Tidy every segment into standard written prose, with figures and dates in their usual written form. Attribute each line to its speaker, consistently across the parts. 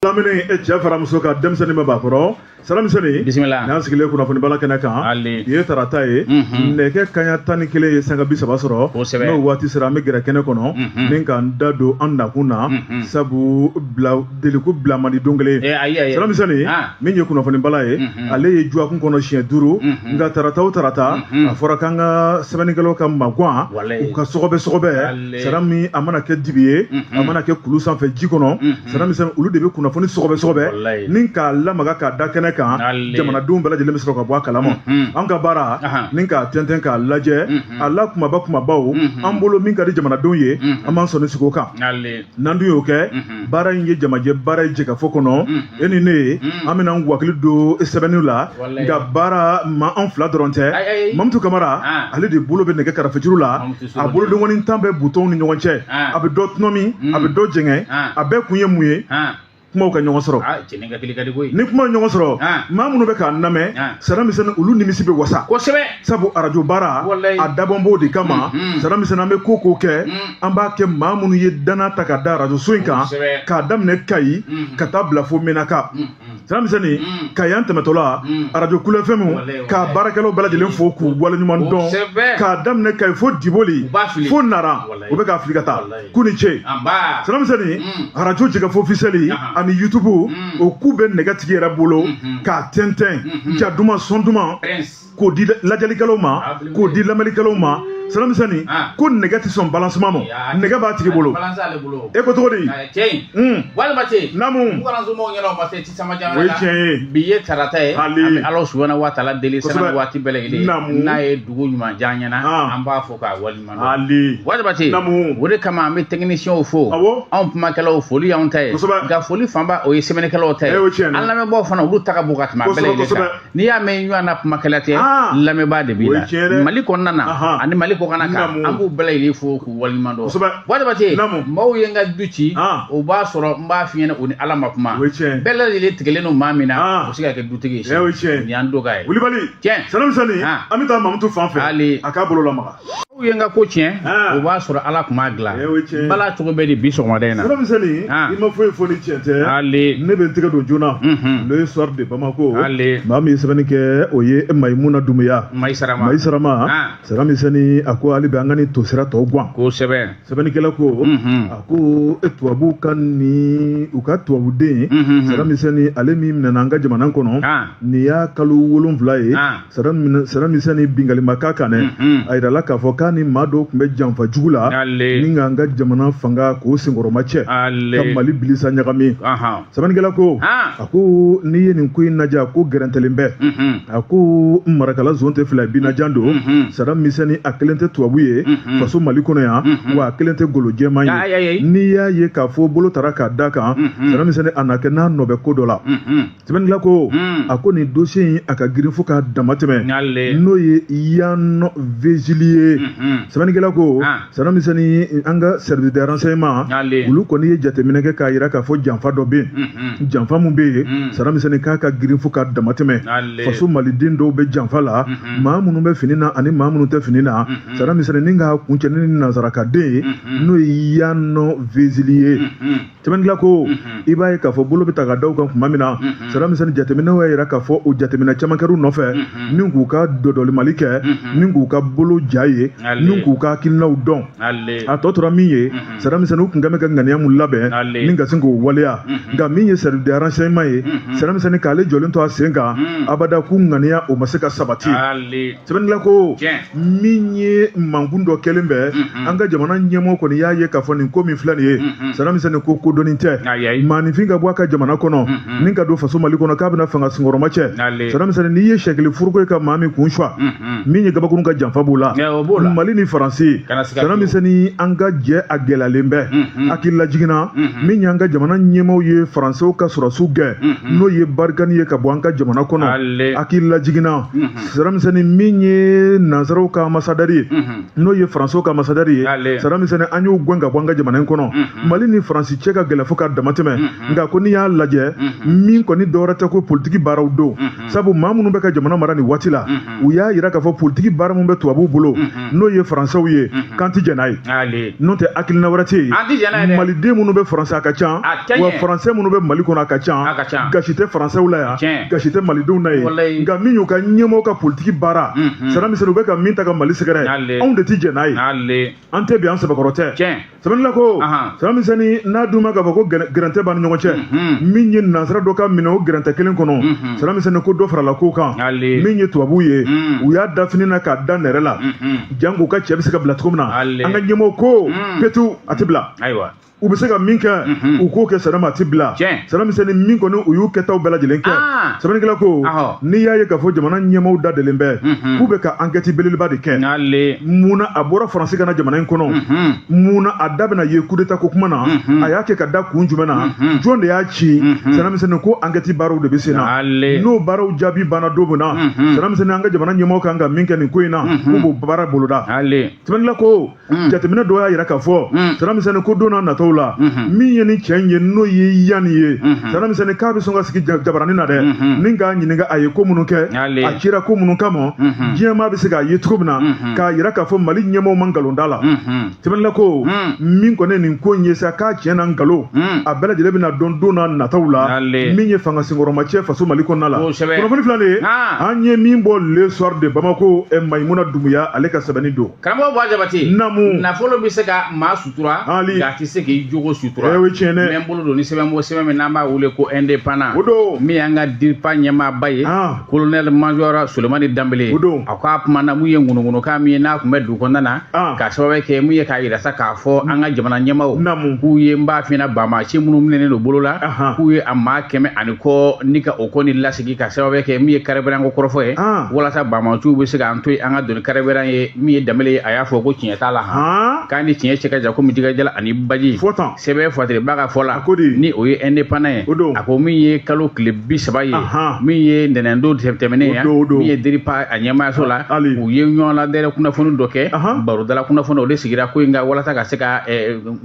Speaker 1: Lamini e cɛ fara muso kan, denmisɛnnin bɛ b'a kɔrɔ. Saramisɛnnin.
Speaker 2: Bisimila.
Speaker 1: N'an sigilen kunnafoni bala kɛnɛ kan.
Speaker 2: Ali.
Speaker 1: Bi ye tarata ye. Nɛgɛ kaɲa 11 ye sanga 30 sɔrɔ. N'o waati sera, an bɛ gɛrɛ kɛnɛ kɔnɔ. Ni k'an da don an nakun na. Sabu bila deliku bila man di don kelen.
Speaker 2: Eh, ayi ayi.
Speaker 1: Saramisɛnnin. Min ye kunnafoni bala ye. Ale ye dɔgɔkun kɔnɔ siɲɛ 5. Nka tarata o tarata. A fɔra k'an ka sɛbɛnnikɛlaw ka magan.
Speaker 2: Walayi.
Speaker 1: U ka sɔgɔbɛ sɔgɔbɛ.
Speaker 2: Ale.
Speaker 1: Sara min a mana kɛ dibi ye. A mana kɛ kulu sanfɛ ji kɔnɔ. Saramisɛnnin, olu de bɛ kunnafoni sɔgɔbɛ sɔgɔbɛ.
Speaker 2: Walayi.
Speaker 1: Ni k'a lamaga k'a da kɛnɛ kan.
Speaker 2: Ale.
Speaker 1: Jamanadenw bɛɛ lajɛlen bɛ sɔrɔ ka bɔ a kalama. An ka baara ni k'a tɛntɛn k'a lajɛ. A la kumaba kumabaw. An bolo min ka di jamanadenw ye. An b'an sɔnni sigi o kan.
Speaker 2: Ale.
Speaker 1: N'an dun y'o kɛ, baara in ye jamajɛ baara ye jɛkafɔ kɔnɔ, e ni ne ye, an bɛna an wakili don sɛbɛnniw la.
Speaker 2: Walayi.
Speaker 1: Nka baara ma an fila dɔrɔn tɛ.
Speaker 2: Ayi, ayi.
Speaker 1: Mamutu Kamara, ale de bolo bɛ nɛgɛ karafejuru la.
Speaker 2: Mamutu
Speaker 1: A
Speaker 2: Soro.
Speaker 1: bolodenkɔni tan bɛ butɔnw ni ɲɔgɔn cɛ.
Speaker 2: Ah.
Speaker 1: A bɛ dɔ tɔnɔmi, a bɛ dɔ jɛngɛ. A bɛɛ kun ye mun ye? Kumaw ka ɲɔgɔn sɔrɔ.
Speaker 2: Ah, cɛnin ka teli ka di koyi.
Speaker 1: Ni kuma ɲɔgɔn sɔrɔ, maa minnu bɛ k'an lamɛn, saramisɛnnin, olu nimisi bɛ wasa. Sabu arajo baara,
Speaker 2: Walayi.
Speaker 1: a dabɔn b'o de kama. Saramisɛnnin, an bɛ ko ko kɛ, an b'a kɛ maa minnu ye danna ta ka da arajo so in kan, k'a daminɛ Kayi ka taa bila fo Menaka. Saramisɛnnin, Kayi an tɛmɛtɔla, arajo Kulu FM,
Speaker 2: Walayi,
Speaker 1: k'a
Speaker 2: walayi.
Speaker 1: baarakɛlaw bɛɛ lajɛlen fo k'u waleɲuman dɔn. K'a daminɛ Kayi fo Diboli,
Speaker 2: U b'a fili.
Speaker 1: fo Nara,
Speaker 2: Walayi.
Speaker 1: u bɛ k'a fili ka taa.
Speaker 2: Walayi.
Speaker 1: K'u ni ce.
Speaker 2: Anba.
Speaker 1: Saramisɛnnin, arajo jɛkafɔ officiel ani YouTube, o k'u bɛ nɛgɛ tigi yɛrɛ bolo k'a tɛntɛn, ja duman, sɔn duman,
Speaker 2: Prince.
Speaker 1: k'o di lajɛlikɛlaw ma,
Speaker 2: Ah,
Speaker 1: k'o di lamɛnnikɛlaw ma. Saramisɛnnin, ko nɛgɛ tɛ sɔn balancement ma,
Speaker 2: Ya.
Speaker 1: nɛgɛ b'a tigi bolo.
Speaker 2: Balance ale bolo.
Speaker 1: E ko cogo di?
Speaker 2: Eh, cɛ in. Walima cɛ.
Speaker 1: Naamu.
Speaker 2: N kana somɔgɔw ɲɛna o ma se ci sama jamana
Speaker 1: O ye
Speaker 2: la.
Speaker 1: tiɲɛ ye.
Speaker 2: Bi ye tarata ye.
Speaker 1: Ali.
Speaker 2: An bɛ Ala subahana wa taala deli sanga ni waati bɛɛ lajɛlen.
Speaker 1: Naamu.
Speaker 2: N'a ye dugu ɲuman diya an ɲɛna. An b'a fɔ k'a waleɲuman dɔn.
Speaker 1: Ali.
Speaker 2: Walima cɛ.
Speaker 1: Naamu.
Speaker 2: O de kama an bɛ techniciens fo. Anw kumakɛlaw, foli y'anw ta ye. Nka foli fanba, o ye sɛbɛnnikɛlaw ta ye.
Speaker 1: Eh, o ye tiɲɛ ye.
Speaker 2: An lamɛnbaaw fana, olu ta ka bon ka tɛmɛ a bɛɛ lajɛlen kan. N'i y'a mɛn ɲɔgɔn na kumakɛla tɛ, lamɛnbaa de b'i
Speaker 1: O ye
Speaker 2: la.
Speaker 1: tiɲɛ ye dɛ.
Speaker 2: Mali kɔnɔna na ani Mali kɔkanna kan, an b'u bɛɛ lajɛlen fo k'u waleɲuman dɔn. Walima cɛ,
Speaker 1: Naamu.
Speaker 2: maaw ye n ka du ci, o b'a sɔrɔ n b'a f'i ɲɛna, o ni Ala ma kuma.
Speaker 1: O ye tiɲɛ ye.
Speaker 2: Bɛɛ lajɛlen tigɛlen don maa min na, o se ka kɛ dutigi ye.
Speaker 1: Eh, o ye tiɲɛ ye.
Speaker 2: Nin y'an don ka ye.
Speaker 1: Wulibali.
Speaker 2: Tiɲɛ.
Speaker 1: Saramisɛnnin, an bɛ taa Mamutu fan fɛ.
Speaker 2: Ali.
Speaker 1: A k'a bolo lamaga.
Speaker 2: Aw ye n ka ko tiɲɛ, o b'a sɔrɔ Ala tun b'a dilan.
Speaker 1: Eh, o ye tiɲɛ ye.
Speaker 2: Bala cogo bɛ di bi sɔgɔmada in na?
Speaker 1: Saramisɛnnin, i ma foyi fɔ ni tiɲɛ tɛ.
Speaker 2: Ali.
Speaker 1: Ne bɛ n tɛgɛ don joona. Le Soir de Bamako.
Speaker 2: Ali.
Speaker 1: Maa min ye sɛbɛnni kɛ, o ye Mayimuna Dumuya.
Speaker 2: Mayisarama.
Speaker 1: Mayisarama. Saramisɛnnin, a ko hali bi an ka nin tosira tɔ gan. Sɛbɛnnikɛla ko, a ko e tubabuw ka nin, u ka tubabuden, Saramisɛnnin, ale min minɛna an ka jamana kɔnɔ, nin y'a kalo 7 ye. Saramisɛnnin, binkanni ma k'a kan dɛ. A yirala k'a fɔ k'a ni maa dɔw tun bɛ janfa jugu la ni k'an ka jamana fanga k'o senkɔrɔma cɛ, ka Mali bilisa ɲagami. Sɛbɛnnikɛla ko, a ko n'i ye nin ko in lajɛ, a ko gɛrɛntɛlen bɛ. A ko marakala zon tɛ fila ye, binajan don. Saramisɛnnin, a kelen tɛ tubabu ye faso Mali kɔnɔ yan, wa a kelen tɛ golo jɛman
Speaker 2: Ayi, ayi,
Speaker 1: ye.
Speaker 2: ayi.
Speaker 1: N'i y'a ye k'a fɔ bolo tara k'a da kan, Saramisɛnnin, a na kɛ n'a nɔ bɛ ko dɔ la. Sɛbɛnnikɛla ko, a ko nin dossier in, a ka girin fo k'a dama tɛmɛ, n'o ye Yann Vezili ye. Sɛbɛnnikɛla ko, Saramisɛnnin, an ka service de renseignement, olu kɔni ye jateminɛ kɛ k'a yira k'a fɔ janfa dɔ bɛ yen, janfa mun bɛ yen, Saramisɛnnin, k'a ka girin fo k'a dama tɛmɛ. Faso maliden dɔw bɛ janfa la, maa minnu bɛ fini na ani maa minnu tɛ fini na. Saramisɛnnin, ni k'a kuncɛ ni nansarakaden ye, n'o ye Yann Vezili ye. Sɛbɛnnikɛla ko, i b'a ye k'a fɔ bolo bɛ ta ka da u kan tuma min na, Saramisɛnnin, jateminɛw y'a yira k'a fɔ o jateminɛ caman kɛr'u nɔfɛ ni k'u ka dɔdɔlimali kɛ, ni k'u ka bolo ja ye, ni k'u ka hakilinaw dɔn. A tɔ tora min ye, Saramisɛnnin, u tun kɛn bɛ ka ŋaniya mun labɛn ni ka sin k'o waleya. Nka min ye service de renseignement ye, Saramisɛnnin, k'ale jɔlen to a sen kan, abada k'u ŋaniya o ma se ka sabati. Sɛbɛnnikɛla ko, min ye mankun dɔ kɛlen bɛ, an ka jamana ɲɛmɔgɔ kɔni y'a ye k'a fɔ nin ko min filɛ nin ye, Saramisɛnnin, ko kodɔnni tɛ.
Speaker 2: Ayi, ayi.
Speaker 1: Maaninfin ka bɔ a ka jamana kɔnɔ ni ka don faso Mali kɔnɔ k'a bɛna fanga senkɔrɔma cɛ. Saramisɛnnin, n'i ye sɛkili furuko ye ka maa min kun suwa, min ye gabakurun ka janfa b'o la.
Speaker 2: Eh, o b'o la.
Speaker 1: Mali ni Faransi,
Speaker 2: Kana siga.
Speaker 1: Saramisɛnnin, an ka jɛ a gɛlɛyalen bɛ. Hakilila jiginna, min y'an ka jamana ɲɛmaaw ye Faransiw ka sɔrɔsiw gɛn, n'o ye Barkhane ye, ka bɔ an ka jamana kɔnɔ. Hakilila jiginna, Saramisɛnnin, min ye nansaraw ka ambassadeur ye, n'o ye Faransiw ka ambassadeur ye, Saramisɛnnin, an y'u gɛn ka bɔ an ka jamana in kɔnɔ. Mali ni Faransi cɛ ka gɛlɛn fo ka dama tɛmɛ. Nka ko n'i y'a lajɛ, min kɔni dɔwɛrɛ tɛ ko politiki baaraw don, sabu maa minnu bɛ ka jamana mara nin waati la, u y'a yira k'a fɔ politiki baara min bɛ tubabuw bolo, n'o N'o ye faransɛw ye, k'an ti jɛn n'a ye, n'o tɛ hakilina wɛrɛ tɛ yen. Maliden minnu bɛ faransi, a ka ca, wa faransɛ minnu bɛ Mali kɔnɔ, a ka ca. Gasi tɛ faransɛw la yan, gasi tɛ malidenw na yen, nka min y'u ka ɲɛmɔgɔw ka politiki baara, sɛbɛnmisɛnnin u bɛ ka min ta ka Mali sɛgɛrɛ, anw de ti jɛn n'a ye. An tɛ bi, an sɛbɛkɔrɔ tɛ. Sɛbɛnnikɛla ko, sɛbɛnmisɛnnin n'a dun ma k'a fɔ ko gɛrɛntɛ b'an ni ɲɔgɔn cɛ, min ye nansara dɔ ka minɛ o gɛrɛntɛ kelen kɔnɔ, sɛbɛnmisɛnnin ko dɔ farala ko kan. Min ye tubabuw ye, u y'a da fini na k'a da nɛrɛ la, janko ka cɛ bɛ se ka bila cogo min na. An ka ɲɛmɔgɔ ko petu, a tɛ bila.
Speaker 2: Ayiwa,
Speaker 1: u bɛ se ka min kɛ, u k'o kɛ. Sɛbɛn a tɛ bila. Sɛbɛnmisɛnnin min kɔni, u y'u kɛtaw bɛɛ lajɛlen kɛ. Sɛbɛnnikɛla ko, n'i y'a ye k'a fɔ jamana ɲɛmaaw da delen bɛ k'u bɛ ka enquête belebeleba de kɛ, mun na a bɔra Faransi ka na jamana in kɔnɔ? Mun na a da bɛna ye coup d'état ko kuma na? A y'a kɛ ka da kun jumɛn na? Jɔn de y'a ci? Sɛbɛnmisɛnnin ko enquête baaraw de bɛ sen na. N'o baaraw jaabi banna don min na, sɛbɛnmisɛnnin, an ka jamana ɲɛmaaw kan ka min kɛ nin ko in na, k'u b'o baara boloda. Sɛbɛnnikɛla ko, jateminɛ dɔ y'a yira k'a fɔ, sɛbɛnmisɛnnin ko don n'a nataw la, min ye ni cɛ in ye, n'o ye Yanni ye, sɛbɛnmisɛnnin k'a bɛ sɔn ka sigi jabaranin na dɛ, ni k'a ɲininka a ye ko minnu kɛ, a cira ko minnu kama, diɲɛmaa bɛ se k'a ye cogo min na, k'a yira k'a fɔ Mali ɲɛmaaw ma nkalon da la. Sɛbɛnnikɛla ko, min kɔni nin ko in ye sa, k'a tiɲɛ na nkalon, a bɛɛ lajɛlen bɛna dɔn don n'a nataw la, min ye fanga senkɔrɔmacɛ faso Mali kɔnɔna la. Kunnafoni filɛ nin ye, an ye min bɔ Le Soir de Bamako, Mayimuna Dumuya ale ka sɛbɛnni don.
Speaker 2: Karamɔgɔ Buwa Jabate.
Speaker 1: Naamu.
Speaker 2: Nafolo bɛ se ka maa sutura.
Speaker 1: Ali.
Speaker 2: Nka a tɛ se k'i jogo sutura.
Speaker 1: O ye tiɲɛ dɛ.
Speaker 2: N bɛ n bolo don ni sɛbɛn bɔ, sɛbɛn min n'an b'a wele ko Indépendant.
Speaker 1: O don.
Speaker 2: Min y'an ka DIRPA ɲɛmaaba ye. Colonel major Solomani Danbele.
Speaker 1: O don.
Speaker 2: A ko a kumana mun ye ŋunuŋunukan min ye n'a tun bɛ dugu kɔnɔna na. K'a sababu kɛ mun ye k'a yira sa k'a fɔ an ka jamana ɲɛmaaw.
Speaker 1: Naamu.
Speaker 2: K'u ye n b'a f'i ɲɛna banbaanci minnu minɛnen don bolo la. K'u ye a maa 100 ni kɔ ni ka o kɔni lasegin ka sababu kɛ min ye carburant ko kɔrɔfɔ ye. Walasa banbaanciw bɛ se k'an to yen an ka don ni carburant ye. Min ye Danbele ye, a y'a fɔ ko tiɲɛ t'a la han, k'a ni tiɲɛ cɛ ka jan komi jɛgɛjala ani baji.
Speaker 1: Fɔ tan.
Speaker 2: Sɛbɛn Fatiriba ka fɔ la,
Speaker 1: A ko di?
Speaker 2: Ni o ye Indépendant ye.
Speaker 1: O don.
Speaker 2: A ko min ye kalo tile 30 ye, min ye ntɛnɛndon tɛmɛnen ye,
Speaker 1: O don, o don.
Speaker 2: min ye DIRPA a ɲɛmaayaso la,
Speaker 1: Ali.
Speaker 2: u ye ɲɔgɔn ladɛrɛ kunnafoni dɔ kɛ, barodala kunnafoni, o de sigira ko in kan walasa ka se ka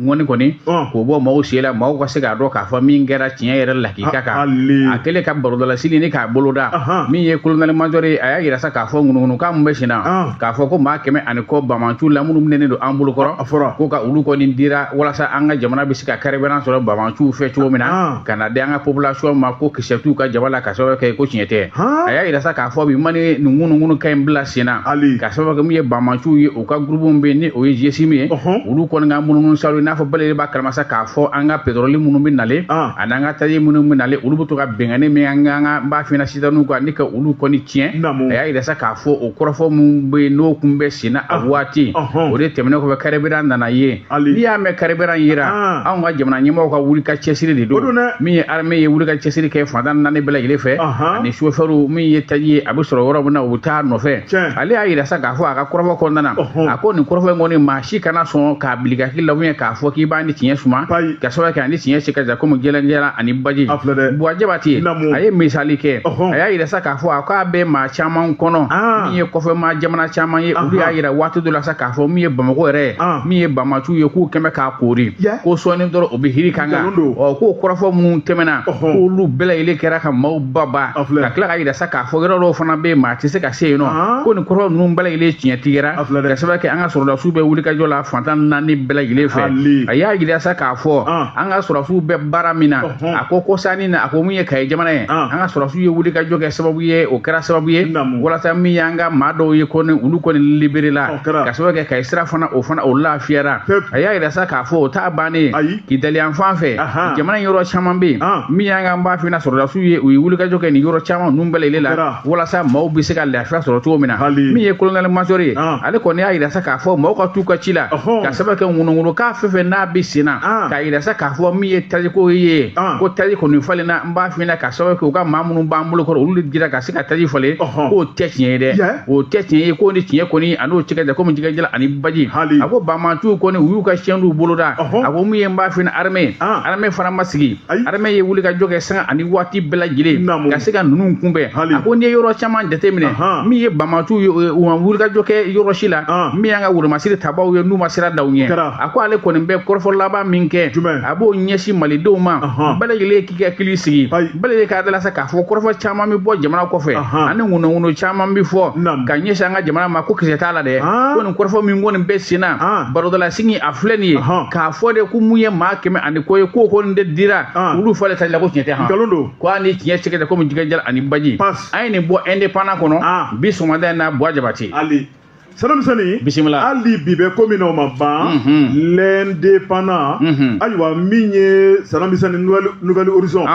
Speaker 2: ŋɔni kɔni k'o bɔ maaw sen la, maaw ka se k'a dɔn k'a fɔ min kɛra tiɲɛ yɛrɛ lakika kan.
Speaker 1: Ali.
Speaker 2: A kɛlen ka barodalasili ni k'a boloda, min ye colonel major ye, a y'a yira sa k'a fɔ ŋunuŋunukan min bɛ sen na, k'a fɔ ko maa 100 ni kɔ banbaanciw la minnu minɛnen don an bolo kɔrɔ,
Speaker 1: A fɔra.
Speaker 2: ko ka olu kɔni dira walasa an ka jamana bɛ se ka carburant sɔrɔ banbaanciw fɛ cogo min na, ka na di an ka population ma, ko kisɛ t'u ka jaba la, ka sababu kɛ ko tiɲɛ tɛ. A y'a yira sa k'a fɔ bi ma ni nin ŋunuŋunukan in bila sen na,
Speaker 1: Ali.
Speaker 2: ka sababu kɛ min ye banbaanciw ye, u ka groupe min bɛ yen ni o ye GSIM ye, olu kɔni ka munumunu salo, i n'a fɔ bɛɛ lajɛlen b'a kalama sa k'a fɔ an ka pétrole minnu bɛ nalen ani an ka taji minnu bɛ nalen, olu bɛ to ka binkanni min an ka n b'a f'i ɲɛna citernew kan ni ka olu kɔni tiɲɛ.
Speaker 1: Naamu.
Speaker 2: A y'a yira sa k'a fɔ o kɔrɔfɔ minnu bɛ yen n'o kun bɛ sen na a waati, o de tɛmɛnen kɔfɛ carburant nana ye.
Speaker 1: Ali.
Speaker 2: N'i y'a mɛn carburant yera, anw ka jamana ɲɛmɔgɔw ka wuli ka cɛsiri de
Speaker 1: O don
Speaker 2: don.
Speaker 1: Dɛ.
Speaker 2: Min ye armée ye, wuli ka cɛsiri kɛ fantan naani bɛɛ lajɛlen fɛ, ani chauffeur, min ye taji ye a bɛ sɔrɔ yɔrɔ min na, u bɛ taa nɔfɛ. Ale y'a yira sa k'a fɔ a ka kɔrɔfɔ kɔnɔna na, a ko nin kɔrɔfɔ in kɔni, maa si kana sɔn k'a bila i hakili la ou bien k'a fɔ k'i b'a ni tiɲɛ suma,
Speaker 1: Payi.
Speaker 2: ka sababu kɛ a ni tiɲɛ cɛ ka jan komi jɛlɛnjɛla ani baji.
Speaker 1: A filɛ dɛ.
Speaker 2: Buwa Jabate,
Speaker 1: Naamu.
Speaker 2: a ye misali kɛ. A y'a yira sa k'a fɔ a k'a bɛ maa caman kɔnɔ, min ye kɔfɛ maa jamana caman ye, olu y'a yira waati dɔ la sa k'a fɔ min ye Bamakɔ yɛrɛ ye, min ye banbaanciw ye, k'u kɛmɛ k'a koori, ko sɔɔni dɔrɔn o bɛ hiri kan kan.
Speaker 1: Nkalon don.
Speaker 2: Ɔ, k'o kɔrɔfɔ minnu tɛmɛna, k'olu bɛɛ lajɛlen kɛra ka maaw baba,
Speaker 1: A filɛ.
Speaker 2: ka tila k'a yira sa k'a fɔ yɔrɔ dɔw fana bɛ yen, maa tɛ se ka se yen nɔ, ko nin kɔrɔfɔ ninnu bɛɛ lajɛlen tiɲɛ tigɛra,
Speaker 1: A filɛ dɛ.
Speaker 2: ka sababu kɛ an ka sɔrɔdasiw bɛ wulikajɔ la fantan naani bɛɛ lajɛlen fɛ.
Speaker 1: Ali.
Speaker 2: A y'a yira sa k'a fɔ an ka sɔrɔdasiw bɛ baara min na, a ko kɔsani na, a ko min ye Kayi jamana ye, an ka sɔrɔdasiw ye wulikajɔ kɛ sababu ye, o kɛra sababu ye
Speaker 1: Naamu.
Speaker 2: walasa min y'an ka maa dɔw ye kɔni, olu kɔni libéré la,
Speaker 1: O kɛra.
Speaker 2: ka sababu kɛ Kayi sira fana, o fana o lafiyara.
Speaker 1: Pep.
Speaker 2: A y'a yira sa k'a fɔ o t'a bannen ye.
Speaker 1: Ayi.
Speaker 2: Kidali yan fan fɛ, jamana in yɔrɔ caman bɛ yen, min y'an ka n b'a f'i ɲɛna sɔrɔdasiw ye, u ye wulikajɔ kɛ nin yɔrɔ caman ninnu bɛɛ lajɛlen
Speaker 1: O
Speaker 2: la
Speaker 1: kɛra.
Speaker 2: walasa maaw bɛ se ka lafiya sɔrɔ cogo min na.
Speaker 1: Hali.
Speaker 2: Min ye colonel major ye, ale kɔni y'a yira sa k'a fɔ maaw ka t'u ka ci la, ka sababu kɛ ŋunuŋunukan fɛn fɛn n'a bɛ sen na, k'a yira sa k'a fɔ min ye tajiko ye, ko taji kɔni falenna, n b'a f'i ɲɛna, ka sababu kɛ u ka maa minnu b'an bolo kɔrɔ, olu de dira ka se ka taji falen, k'o tɛ tiɲɛ ye dɛ, o tɛ tiɲɛ ye, k'o ni tiɲɛ kɔni a n'o cɛ ka jan komi jɛgɛjala ani baji.
Speaker 1: Hali.
Speaker 2: A ko banbaanciw kɔni, u y'u ka chaîne boloda. A ko min ye n b'a f'i ɲɛna, armée, armée fana ma sigi. Armée ye wulikajɔ kɛ sanga ani waati bɛɛ lajɛlen ka se ka ninnu kunbɛn. A ko n'i ye yɔrɔ caman jateminɛ, min ye banbaanciw ye, u ma wulikajɔ kɛ yɔrɔ si la. Min y'an ka wolomasiri tabaw ye, n'u ma sira da u ɲɛ. A ko ale kɔni bɛ kɔrɔfɔ laban min kɛ, a b'o ɲɛsin malidenw ma. Bɛɛ lajɛlen k'i ka hakili sigi, bɛɛ lajɛlen k'a dala sa k'a fɔ kɔrɔfɔ caman bɛ bɔ jamana kɔfɛ ani ŋunuŋunu caman bɛ fɔ ka ɲɛsin an ka jamana ma, ko kisɛ t'a la dɛ. Ko nin kɔrɔfɔ min kɔni bɛ sen na, barodalasigi a filɛ nin ye, k'a fɔ de ko mun ye maa 100 ani kɔ ye, k'o kɔni de dira olu fɔlen tali la, ko tiɲɛ tɛ han.
Speaker 1: Nkalon don.
Speaker 2: Ko a ni tiɲɛ sɛgɛ tɛ komi jɛgɛ jala ani baji. An ye nin bɔ Indépendant kɔnɔ bi sɔgɔmada in na. Buwa Jabate.
Speaker 1: Ali Sanamisɛnni.
Speaker 2: Bisimila.
Speaker 1: Hali bi bɛ ko min na, o ma ban. L'Indépendant, ayiwa, min ye Sanamisɛnni Nouvel Horizon,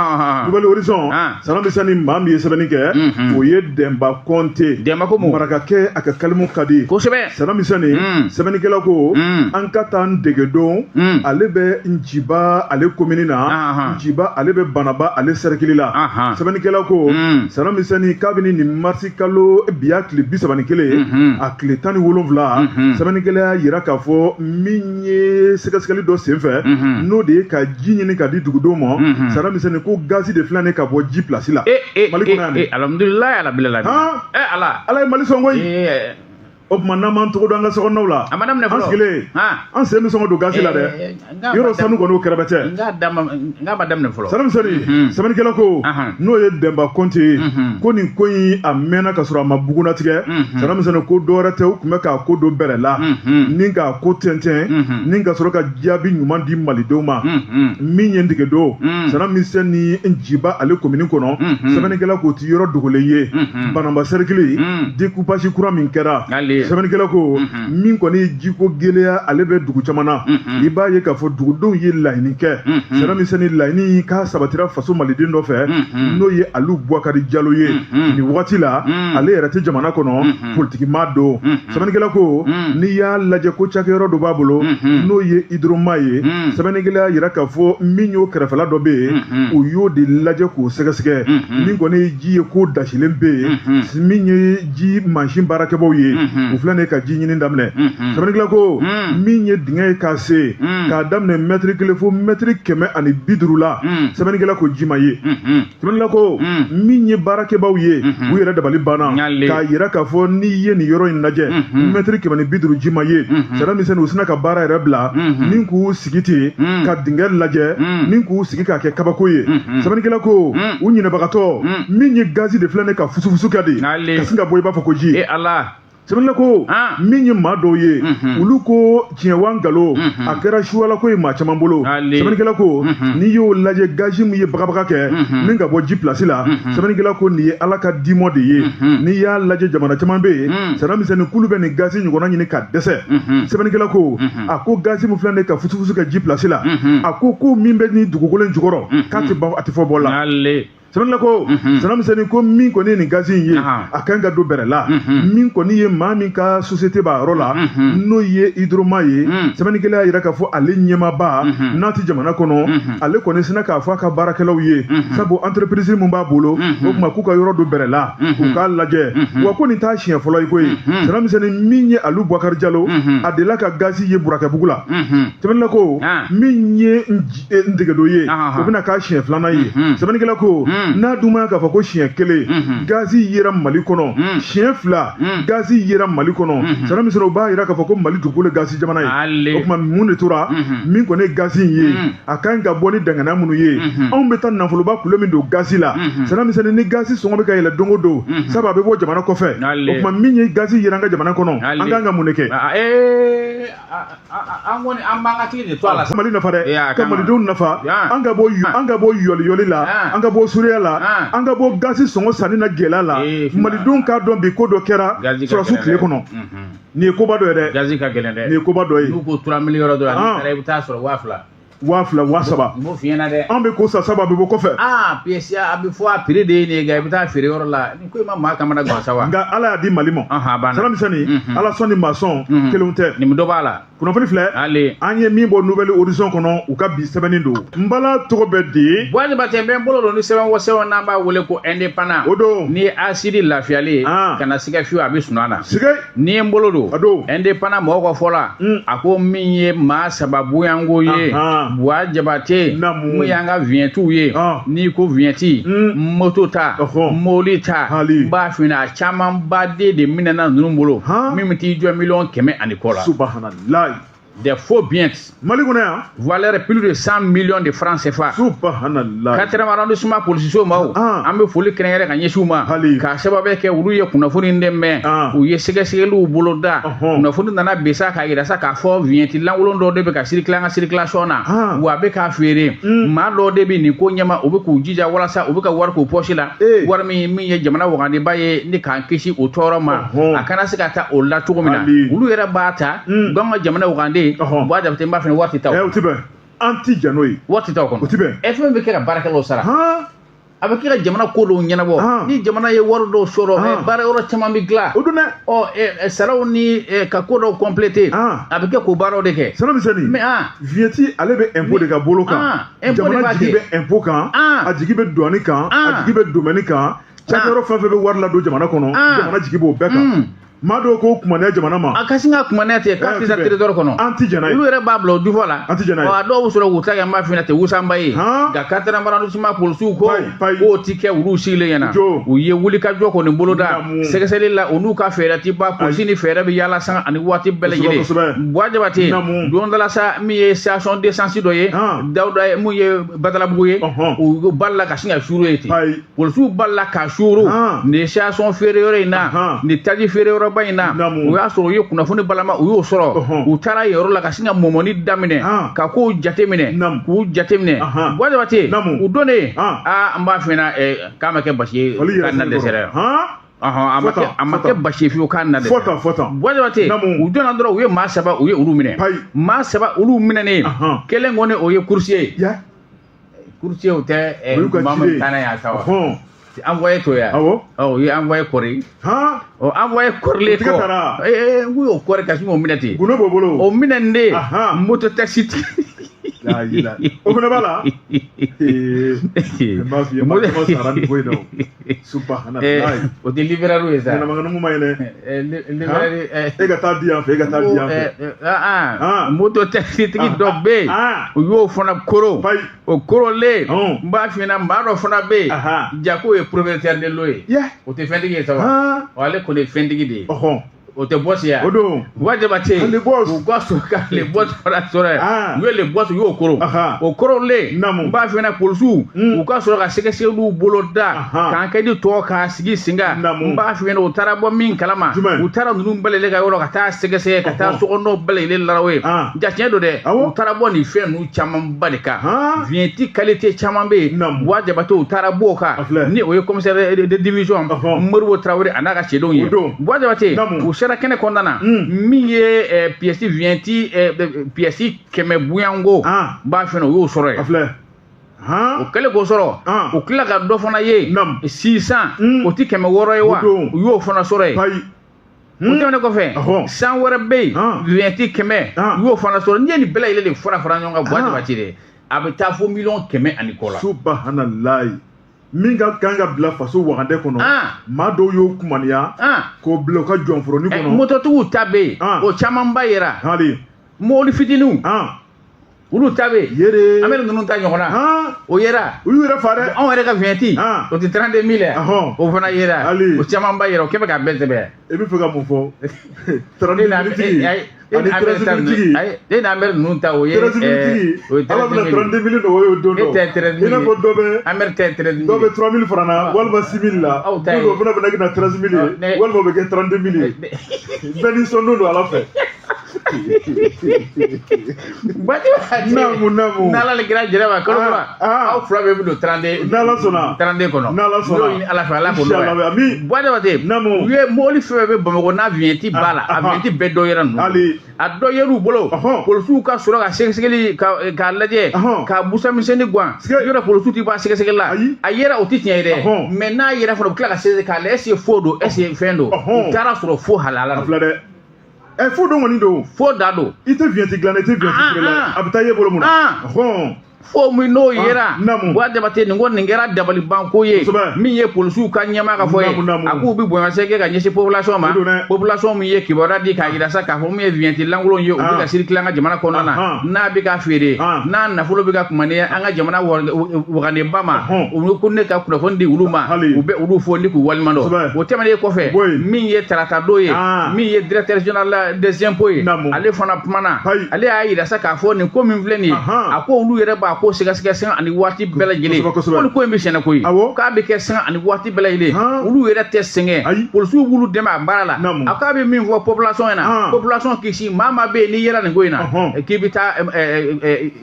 Speaker 1: Nouvel Horizon, Sanamisɛnni, maa min ye sɛbɛnni kɛ, o ye Dɛnba Kɔnte.
Speaker 2: Dɛnba ko mun?
Speaker 1: Marakakɛ, a ka kalimu ka di. Sanamisɛnni, sɛbɛnnikɛla ko an ka taa Ntegedon, ale bɛ Njiba ale komini na, Njiba ale bɛ Banaba ale sɛrɛkili la. Sɛbɛnnikɛla ko Sanamisɛnni, kabini nin marisi kalo biya tile 31, a tile 17, sɛbɛnnikɛla y'a yira k'a fɔ min ye sɛgɛsɛgɛli dɔ senfɛ, n'o de ye ka ji ɲini ka di dugudenw ma. Sanamisɛnni ko gazi de filɛ nin ka bɔ ji pilasi la Mali kɔnɔ yan dɛ.
Speaker 2: Alhamdulilayi, ala bila la. Ala
Speaker 1: Ala ye Mali sɔn koyi. O tuma n'an m'an tɔgɔ don an ka sokɔnɔnaw la,
Speaker 2: a ma daminɛ
Speaker 1: fɔlɔ, an sigilen, an sen bɛ sɔn ka don gazi la dɛ. Yɔrɔ sanu kɔni, o kɛrɛbɛtɛ.
Speaker 2: N k'a ma daminɛ fɔlɔ.
Speaker 1: Sanamisɛnni, sɛbɛnnikɛla ko, n'o ye Dɛnba Kɔnte ye, ko nin ko in a mɛnna ka sɔrɔ a ma bugunnatigɛ. Sanamisɛnni ko dɔwɛrɛ tɛ, u tun bɛ k'a ko don bɛrɛ la ni k'a ko tɛntɛn ni ka sɔrɔ ka jaabi ɲuman di malidenw ma. Min ye Ntegedon, Sanamisɛnni, Njiba ale komini kɔnɔ, sɛbɛnnikɛla k'o ti yɔrɔ dogolen ye. Banamba sɛrikili, découpage kura min kɛra, sɛbɛnnikɛla ko min kɔni ye jiko gɛlɛya ale bɛ dugu caman na. I b'a ye k'a fɔ dugudenw ye laɲini kɛ. Sanamisɛnni, laɲini k'a sabatira faso maliden dɔ fɛ, n'o ye Alu Bubakari Jalo ye. Nin wagati la, ale yɛrɛ tɛ jamana kɔnɔ, politikimaa don. Sɛbɛnnikɛla ko n'i y'a lajɛ ko cakɛyɔrɔ dɔ b'a bolo, n'o ye Hydroma ye. Sɛbɛnnikɛla y'a yira k'a fɔ min y'o kɛrɛfɛla dɔ bɛ yen, u y'o de lajɛ k'o sɛgɛsɛgɛ. Min kɔni ye ji ye, k'o dasilen bɛ yen. Min ye ji mansin baarakɛbaw ye, u filɛ nin ye ka ji ɲini daminɛ. Sɛbɛnnikɛla ko min ye dingɛ ye k'a se k'a daminɛ mɛtiri 1 fo mɛtiri 150 la, sɛbɛnnikɛla ko ji ma ye. Sɛbɛnnikɛla ko min ye baarakɛbaw ye, u yɛrɛ dabali banna k'a yira k'a fɔ n'i ye nin yɔrɔ in lajɛ, mɛtiri 150 ji ma ye. Sɛbɛnmisɛnnin, u sina ka baara yɛrɛ bila ni k'u sigi ten ka dingɛ lajɛ ni k'u sigi k'a kɛ kabako ye. Sɛbɛnnikɛla ko u ɲinɛbagatɔ, min ye gazi de filɛ nin ka fusufusu kɛ de ka sin ka bɔ i b'a fɔ ko ji.
Speaker 2: Ala.
Speaker 1: Sɛbɛnnikɛla ko min ye maa dɔw ye, olu ko tiɲɛ wa nkalon, a kɛra suwala ko ye maa caman bolo. Sɛbɛnnikɛla ko n'i y'o lajɛ, gazi min ye bagabaga kɛ min ka bɔ ji pilasi la, sɛbɛnnikɛla ko nin ye Ala ka dimɔ de ye. N'i y'a lajɛ, jamana caman bɛ yen, sɛbɛnmisɛnnin, k'olu bɛ nin gazi ɲɔgɔnna ɲini ka dɛsɛ. Sɛbɛnnikɛla ko a ko gazi min filɛ nin ka fusufusu kɛ ji pilasi la, a ko min bɛ nin dugukolo in jukɔrɔ, k'a tɛ ban, a tɛ fɔ bɔ la. Sɛbɛnnikɛla ko sɛbɛnmisɛnnin ko min kɔni ye nin gazi in ye, a kan ka don bɛrɛ la. Min kɔni ye maa min ka société b'a yɔrɔ la, n'o ye Hydroma ye, sɛbɛnnikɛla y'a yira k'a fɔ ale ɲɛmaaba n'a tɛ jamana kɔnɔ, ale kɔni sina k'a fɔ a ka baarakɛlaw ye, sabu entreprise min b'a bolo, o tuma k'u ka yɔrɔ don bɛrɛ la, u k'a lajɛ wa ko nin t'a siɲɛ fɔlɔ ye koyi. Sɛbɛnmisɛnnin, min ye Alu Bubakari Jalo, a delila ka gazi ye Burakɛbugu la. Sɛbɛnnikɛla ko min ye Ntegedo ye, o bɛna k'a siɲɛ filanan ye. Sɛbɛnnikɛla ko n'a dun ma k'a fɔ ko siɲɛ kelen gazi yera Mali kɔnɔ, siɲɛ fila gazi yera Mali kɔnɔ, sɛbɛnmisɛnnin, o b'a yira k'a fɔ ko Mali dugukolo gazi jamana ye. O tuma mun de tora? Min kɔni ye gazi in ye, a kan ka bɔ ni dangana minnu ye, anw bɛ taa nafoloba kulo min don gazi la, sɛbɛnmisɛnnin, ni gazi sɔngɔ bɛ ka yɛlɛ don o don, sabu a bɛ bɔ jamana kɔfɛ, o tuma min ye gazi yera an ka jamana kɔnɔ, an kan ka mun de kɛ?
Speaker 2: An kɔni, an b'an ka tigi de to a la.
Speaker 1: Mali nafa dɛ, ka malidenw nafa. An ka bɔ yɔliyɔli la, an ka bɔ suruya la, an ka bɔ gazi sɔngɔ sanni na gɛlɛya la. Malidenw k'a dɔn bi ko dɔ kɛra sɔrɔsiw tile kɔnɔ. Nin ye koba dɔ ye dɛ.
Speaker 2: Gazi ka gɛlɛn dɛ.
Speaker 1: Nin ye koba dɔ ye.
Speaker 2: N'u ko 3 000 yɔrɔ dɔ la, n'i taara i bɛ taa sɔrɔ 2000.
Speaker 1: 2000, 3000.
Speaker 2: N b'o f'i ɲɛna dɛ.
Speaker 1: An bɛ ko san saba bɛ bɔ kɔfɛ.
Speaker 2: Aa, pièce a bɛ fɔ a prix de ye nin ye, nka i bɛ taa feere yɔrɔ la, nin ko in ma maa kamana gan sa wa.
Speaker 1: Nka Ala y'a di Mali ma.
Speaker 2: Ɔhɔn, a banna.
Speaker 1: Salam Misɛnni, Ala sɔn ni maa sɔn kelenw tɛ.
Speaker 2: Nin dɔ b'a la.
Speaker 1: Kunnafoni filɛ.
Speaker 2: Ale.
Speaker 1: An ye min bɔ Nouvel Horizon kɔnɔ, u ka bi sɛbɛnni don. N bala tɔgɔ bɛ di.
Speaker 2: Buwa Jabate, bɛ n bolo don ni sɛbɛn o sɛbɛn n'an b'a wele ko Indépendant.
Speaker 1: O don.
Speaker 2: Ni ye Asidi lafiyalen ye. Kana siga fiyewu, a bɛ sunɔgɔ na.
Speaker 1: Siga.
Speaker 2: N'i ye n bolo don.
Speaker 1: A don.
Speaker 2: Indépendant mɔgɔw ka fɔ la. A ko min ye maa saba bonyanko ye. Buwa Jabate.
Speaker 1: Naamu.
Speaker 2: Mun y'an ka vignettew ye. N'i ko vignette. Moto ta. Mobili ta.
Speaker 1: Hali.
Speaker 2: N b'a f'i ɲɛna, a camanba de minɛna ninnu bolo.
Speaker 1: Han.
Speaker 2: Min bɛ t'i jɔ 100 millions kɔ la.
Speaker 1: Subahanallahi.
Speaker 2: Des faux billets.
Speaker 1: Mali kɔnɔ yan.
Speaker 2: Valeur plus de 100 millions de francs CFA.
Speaker 1: Subahanallahi.
Speaker 2: Quatrième arrondissement polisiso maaw.
Speaker 1: Ah.
Speaker 2: An bɛ foli kɛrɛnkɛrɛn ka ɲɛsin u ma.
Speaker 1: Hali.
Speaker 2: K'a sababu kɛ olu ye kunnafoni de mɛn.
Speaker 1: Ah.
Speaker 2: U ye sɛgɛsɛgɛliw boloda.
Speaker 1: Ɔhɔn.
Speaker 2: Kunnafoni nana bin sa k'a yira sa k'a fɔ vignette lankolon dɔw de bɛ ka circuler an ka circulation na.
Speaker 1: Ah.
Speaker 2: Wa a bɛ k'a feere. Maa dɔw de bɛ nin ko ɲɛma, u bɛ k'u jija walasa u bɛ ka wari k'u poche la.
Speaker 1: Eh.
Speaker 2: Wari min ye jamana wagandeba ye ni k'an kisi o tɔɔrɔ ma.
Speaker 1: Ɔhɔn.
Speaker 2: A kana se ka taa o la cogo min na.
Speaker 1: Hali.
Speaker 2: Olu yɛrɛ b'a ta. U k'an ka jamana wagande.
Speaker 1: Ɔhɔn.
Speaker 2: Buwa Jabate, n b'a fɛ wari tɛ taa o.
Speaker 1: Ɛ, o ti bɛn. An ti jɛn n'o ye.
Speaker 2: Wari tɛ taa o kɔnɔ.
Speaker 1: O ti bɛn.
Speaker 2: Ɛ, fɛn bɛ kɛ ka baarakɛlaw sara.
Speaker 1: Han.
Speaker 2: A bɛ kɛ ka jamana ko dɔw ɲɛnabɔ.
Speaker 1: Ah.
Speaker 2: Ni jamana ye wari dɔw sɔrɔ,
Speaker 1: Ah.
Speaker 2: baara yɔrɔ caman bɛ dilan.
Speaker 1: O don dɛ.
Speaker 2: Ɔ, saraw ni ka ko dɔw compléter.
Speaker 1: Ah.
Speaker 2: A bɛ kɛ k'o baaraw de kɛ.
Speaker 1: Salam Misɛnni.
Speaker 2: Mais ah.
Speaker 1: Vignette ale bɛ impôt de ka bolo kan.
Speaker 2: Ah, impôt de
Speaker 1: Jamana
Speaker 2: b'a
Speaker 1: jigi
Speaker 2: kɛ.
Speaker 1: bɛ impôt kan.
Speaker 2: Ah.
Speaker 1: A jigi bɛ douane kan.
Speaker 2: Ah.
Speaker 1: A jigi bɛ domaine kan. Cakɛyɔrɔ fɛn fɛn bɛ wari ladon jamana kɔnɔ.
Speaker 2: Ah.
Speaker 1: Jamana jigi b'o bɛɛ kan. Maa dɔw ko kumaniya jamana ma.
Speaker 2: A ka sin ka kumaniya ten k'a
Speaker 1: Eh,
Speaker 2: tɛ taa
Speaker 1: o ti bɛn.
Speaker 2: trésor kɔnɔ.
Speaker 1: An ti jɛn n'a ye.
Speaker 2: Olu yɛrɛ b'a bila o dufɔ la.
Speaker 1: An ti jɛn n'a ye.
Speaker 2: Ɔ, a dɔw bɛ sɔrɔ k'u ta kɛ, n b'a f'i ɲɛna ten, wusanba ye.
Speaker 1: Han.
Speaker 2: Nka quatrième arrondissement polisiw ko
Speaker 1: Payi, payi.
Speaker 2: k'o ti kɛ olu sigilen ɲɛna.
Speaker 1: Jo.
Speaker 2: U ye wulikajɔ kɔni boloda.
Speaker 1: Naamu.
Speaker 2: Sɛgɛsɛgɛli la, u n'u ka fɛɛrɛ ti ban, polisi ni fɛɛrɛ bɛ yaala sanga ani waati bɛɛ lajɛlen.
Speaker 1: Kosɛbɛ, kosɛbɛ.
Speaker 2: Buwa Jabate,
Speaker 1: Naamu.
Speaker 2: don dɔ la sa, min ye station d'essence dɔ ye.
Speaker 1: Han.
Speaker 2: Dawuda ye mun ye Badalabugu ye.
Speaker 1: Ɔhɔn.
Speaker 2: U balila ka sin ka suuru ye ten.
Speaker 1: Payi.
Speaker 2: Polisiw balila ka suuru.
Speaker 1: Han.
Speaker 2: Nin station feere yɔrɔ in na.
Speaker 1: Ahan.
Speaker 2: Nin taji feere yɔrɔba in na.
Speaker 1: Naamu.
Speaker 2: O y'a sɔrɔ u ye kunnafoni balama, u y'o sɔrɔ.
Speaker 1: Ɔhɔn.
Speaker 2: U taara yen yɔrɔ la ka sin ka mɔmɔni daminɛ.
Speaker 1: Han.
Speaker 2: Ka kow jateminɛ.
Speaker 1: Naamu.
Speaker 2: K'u jateminɛ.
Speaker 1: Ahan.
Speaker 2: Buwa Jabate.
Speaker 1: Naamu.
Speaker 2: U donnen.
Speaker 1: Han.
Speaker 2: Aa, n b'a f'i ɲɛna, k'a ma kɛ basi ye.
Speaker 1: Fali yɛrɛ
Speaker 2: K'a na
Speaker 1: sɛbɛn
Speaker 2: dɛsɛ
Speaker 1: kɔrɔ.
Speaker 2: dɛ.
Speaker 1: Han.
Speaker 2: Ɔhɔn, a ma
Speaker 1: Fɔ
Speaker 2: kɛ
Speaker 1: tan,
Speaker 2: a ma
Speaker 1: fɔ
Speaker 2: kɛ
Speaker 1: tan.
Speaker 2: basi ye fiyewu k'a na dɛsɛ.
Speaker 1: Fɔ tan, fɔ tan.
Speaker 2: Buwa Jabate.
Speaker 1: Naamu.
Speaker 2: U donna dɔrɔn, u ye maa saba, u ye olu minɛ.
Speaker 1: Payi.
Speaker 2: Maa saba olu minɛnen.
Speaker 1: Ahan.
Speaker 2: Kelen kɔni, o ye coursier ye.
Speaker 1: Ya.
Speaker 2: Coursier o tɛ
Speaker 1: O y'u ka
Speaker 2: maa
Speaker 1: ciden
Speaker 2: min
Speaker 1: ye.
Speaker 2: taa n'a ye a sa wa.
Speaker 1: Ɔhɔn.
Speaker 2: Envoyé to ya.
Speaker 1: Awɔ.
Speaker 2: Ɔ, u ye envoyé kɔri.
Speaker 1: Han.
Speaker 2: Ɔ, envoyé kɔrilen
Speaker 1: O tigɛ
Speaker 2: kɔ.
Speaker 1: taara.
Speaker 2: Ee, n k'u y'o kɔri ka sin k'o minɛ ten.
Speaker 1: Gundo b'o bolo.
Speaker 2: O minɛnen
Speaker 1: Ahan.
Speaker 2: moto taxi tigi.
Speaker 1: La ilaha. O fana b'a la. Ee. N b'a f'i ye, maa caman sara nin ko in na o. Subahanallahi.
Speaker 2: O tɛ livreur ye sa.
Speaker 1: Ɲɛnamankɛ ma ye dɛ.
Speaker 2: Livreur.
Speaker 1: E ka taa di yan fɛ, e ka taa di yan fɛ.
Speaker 2: Ah, moto taxi tigi dɔ bɛ yen.
Speaker 1: Ah.
Speaker 2: U y'o fana koro.
Speaker 1: Payi.
Speaker 2: O korolen.
Speaker 1: Ɔn.
Speaker 2: N b'a f'i ɲɛna, maa dɔ fana bɛ yen.
Speaker 1: Ahan.
Speaker 2: Jako ye propriétaire de lot ye.
Speaker 1: Ya.
Speaker 2: O tɛ fɛntigi ye sa wa.
Speaker 1: Han.
Speaker 2: Ɔ, ale kɔni ye fɛntigi de ye.
Speaker 1: Ɔhɔn.
Speaker 2: O tɛ boss ye.
Speaker 1: O don.
Speaker 2: Buwa Jabate.
Speaker 1: Le boss.
Speaker 2: U ka sɔrɔ ka le boss fana sɔrɔ yen.
Speaker 1: Ah.
Speaker 2: U ye le boss, u y'o koro.
Speaker 1: Ahan.
Speaker 2: O korolen.
Speaker 1: Naamu.
Speaker 2: N b'a f'i ɲɛna, polisiw. U ka sɔrɔ ka sɛgɛsɛgɛliw boloda.
Speaker 1: Ahan.
Speaker 2: K'enquête tɔ k'a sigi sen kan.
Speaker 1: Naamu.
Speaker 2: N b'a f'i ɲɛna, u taara bɔ min kalama.
Speaker 1: Jumɛn?
Speaker 2: U taara ninnu bɛɛ lajɛlen ka yɔrɔ ka taa sɛgɛsɛgɛ ka taa
Speaker 1: Ɔhɔn.
Speaker 2: sokɔnɔw bɛɛ lajɛlen laraw ye.
Speaker 1: Ah.
Speaker 2: Ja, tiɲɛ don dɛ.
Speaker 1: Awɔ.
Speaker 2: U taara bɔ nin fɛn ninnu camanba de kan.
Speaker 1: Han.
Speaker 2: Vignette qualité caman bɛ yen.
Speaker 1: Naamu.
Speaker 2: Buwa Jabate, u taara bɔ o kan.
Speaker 1: A filɛ.
Speaker 2: Ni o ye commissaire de division.
Speaker 1: Ɔhɔn.
Speaker 2: Moribo Traoré a n'a ka cɛdenw ye.
Speaker 1: O don.
Speaker 2: Buwa Jabate.
Speaker 1: Naamu.
Speaker 2: U sera kɛnɛ kɔnɔna na.
Speaker 1: Mm.
Speaker 2: Min ye pièce vignette pièce 100 buyanko.
Speaker 1: Ah.
Speaker 2: N b'a f'i ɲɛna, u y'o sɔrɔ
Speaker 1: A
Speaker 2: yen.
Speaker 1: filɛ.
Speaker 2: O
Speaker 1: Han.
Speaker 2: kɛlen k'o sɔrɔ.
Speaker 1: Ah.
Speaker 2: U tila ka dɔ fana ye.
Speaker 1: Naamu.
Speaker 2: 600.
Speaker 1: Mm.
Speaker 2: O ti 600 ye wa.
Speaker 1: O don.
Speaker 2: U y'o fana sɔrɔ yen.
Speaker 1: Payi.
Speaker 2: O tɛmɛnen kɔfɛ.
Speaker 1: Ɔhɔn.
Speaker 2: San wɛrɛ bɛ yen.
Speaker 1: Ah.
Speaker 2: Vignette 100.
Speaker 1: Ah.
Speaker 2: U y'o fana sɔrɔ. N'i ye nin bɛɛ lajɛlen de fara fara ɲɔgɔn kan, Buwa
Speaker 1: Ah.
Speaker 2: Jabate dɛ, a bɛ taa fo 100 millions kɔ la.
Speaker 1: Subahanallahi. Min ka kan ka bila faso wagandɛ kɔnɔ.
Speaker 2: Ah.
Speaker 1: Maa dɔw y'o kumaniya.
Speaker 2: Ah.
Speaker 1: K'o bila u ka jɔnforonin kɔnɔ.
Speaker 2: Mototigiw ta bɛ yen.
Speaker 1: Ah.
Speaker 2: O camanba yera.
Speaker 1: Hali.
Speaker 2: Mobili fitininw.
Speaker 1: Han.
Speaker 2: Olu ta bɛ yen.
Speaker 1: Yere.
Speaker 2: An bɛ ninnu ta ɲɔgɔn na.
Speaker 1: Han.
Speaker 2: O yera.
Speaker 1: U y'u yɛrɛ fa dɛ.
Speaker 2: Anw yɛrɛ ka vignette.
Speaker 1: Ah.
Speaker 2: O tɛ 32 000 ye.
Speaker 1: Ɔhɔn.
Speaker 2: O fana yera.
Speaker 1: Ali.
Speaker 2: O camanba yera. O kɛ bɛ k'a bɛɛ sɛbɛn.
Speaker 1: E bɛ fɛ ka mun fɔ?
Speaker 2: E
Speaker 1: 32
Speaker 2: n'a
Speaker 1: 000 tigi.
Speaker 2: e
Speaker 1: Ani
Speaker 2: n'a Amérique ta
Speaker 1: 13 000
Speaker 2: ninnu
Speaker 1: tigi.
Speaker 2: ayi, e n'a Amérique ninnu ta o ye
Speaker 1: 13 000 tigi.
Speaker 2: o ye
Speaker 1: Ala bɛna
Speaker 2: 13 000.
Speaker 1: 32 000 nɔgɔya o don
Speaker 2: E
Speaker 1: dɔ.
Speaker 2: tɛ 13 000
Speaker 1: I n'a fɔ dɔ bɛ
Speaker 2: Amérique ta ye 13 000.
Speaker 1: dɔw bɛ 3 000 fara na walima 6 000 la.
Speaker 2: Aw ta ye-
Speaker 1: Don dɔ o fana bɛna kɛ na 13 000 ye
Speaker 2: Ne-
Speaker 1: walima o bɛ kɛ 32 000 ye. Bɛɛ n'i sɔn don don Ala fɛ. Naamu, naamu.
Speaker 2: N'Ala ni kira jɛra ma kalo kura, aw fila bɛɛ bɛ don 32
Speaker 1: N'Ala sɔnna.
Speaker 2: 32 kɔnɔ.
Speaker 1: N'Ala sɔnna.
Speaker 2: N'o ɲini Ala fɛ, Ala k'o
Speaker 1: Inshallah,
Speaker 2: nɔgɔya.
Speaker 1: ami.
Speaker 2: Buwa Jabate,
Speaker 1: Naamu.
Speaker 2: u ye mobili fɛn fɛn bɛ Bamakɔ n'a vignette b'a la, a vignette bɛɛ dɔ yera ninnu.
Speaker 1: Ali.
Speaker 2: A dɔ yer'u bolo. Polisiw ka sɔrɔ ka sɛgɛsɛgɛli ka k'a lajɛ ka busa misɛnnin gan. Yɔrɔ polisiw ti ban sɛgɛsɛgɛli la.
Speaker 1: Ayi.
Speaker 2: A yera, o ti tiɲɛ ye dɛ. Mais n'a yera fana, u bɛ tila ka sɛgɛsɛgɛ k'a lajɛ, est ce que faux don, est ce que fɛn don. U taara sɔrɔ faux halala
Speaker 1: A
Speaker 2: don.
Speaker 1: filɛ dɛ. Ɛ, faux don kɔni don.
Speaker 2: Faux da don.
Speaker 1: I tɛ vignette dilan, i tɛ vignette feere la. A bɛ taa ye bolo mun na?
Speaker 2: Fo min n'o yera,
Speaker 1: Naamu.
Speaker 2: Buwa Jabate, nin ko nin kɛra dabalibanko ye. Min ye polisiw ka ɲɛmaa ka fɔ ye,
Speaker 1: Naamu, naamu.
Speaker 2: a k'u bɛ bonyamasegin kɛ ka ɲɛsin population ma.
Speaker 1: O don dɛ.
Speaker 2: Population min ye kibaruya di k'a yira sa k'a fɔ min ye vignette lankolon ye, u bɛ ka circuler an ka jamana kɔnɔna na, n'a bɛ ka feere, n'a nafolo bɛ ka kumaniya an ka jamana wagandeba ma, u ko ne ka kunnafoni di olu ma, u bɛ olu fo ni k'u waleɲuman dɔn. O tɛmɛnen kɔfɛ,
Speaker 1: O bɔ yen.
Speaker 2: min ye tarata don ye, min ye directeur général des impôts ye, ale fana kumana. Ale y'a yira sa k'a fɔ nin ko min filɛ nin ye, a ko olu yɛrɛ b'a ko sɛgɛsɛgɛ sanga ani waati bɛɛ lajɛlen. Ko nin ko in bɛ sɛnɛ koyi, k'a bɛ kɛ sanga ani waati bɛɛ lajɛlen. Olu yɛrɛ tɛ sɛgɛn, polisiw b'olu dɛmɛ a baara la. A k'a bɛ min fɔ population ɲɛna, population kisi, maa maa bɛ yen n'i yera nin ko in na, k'i bɛ taa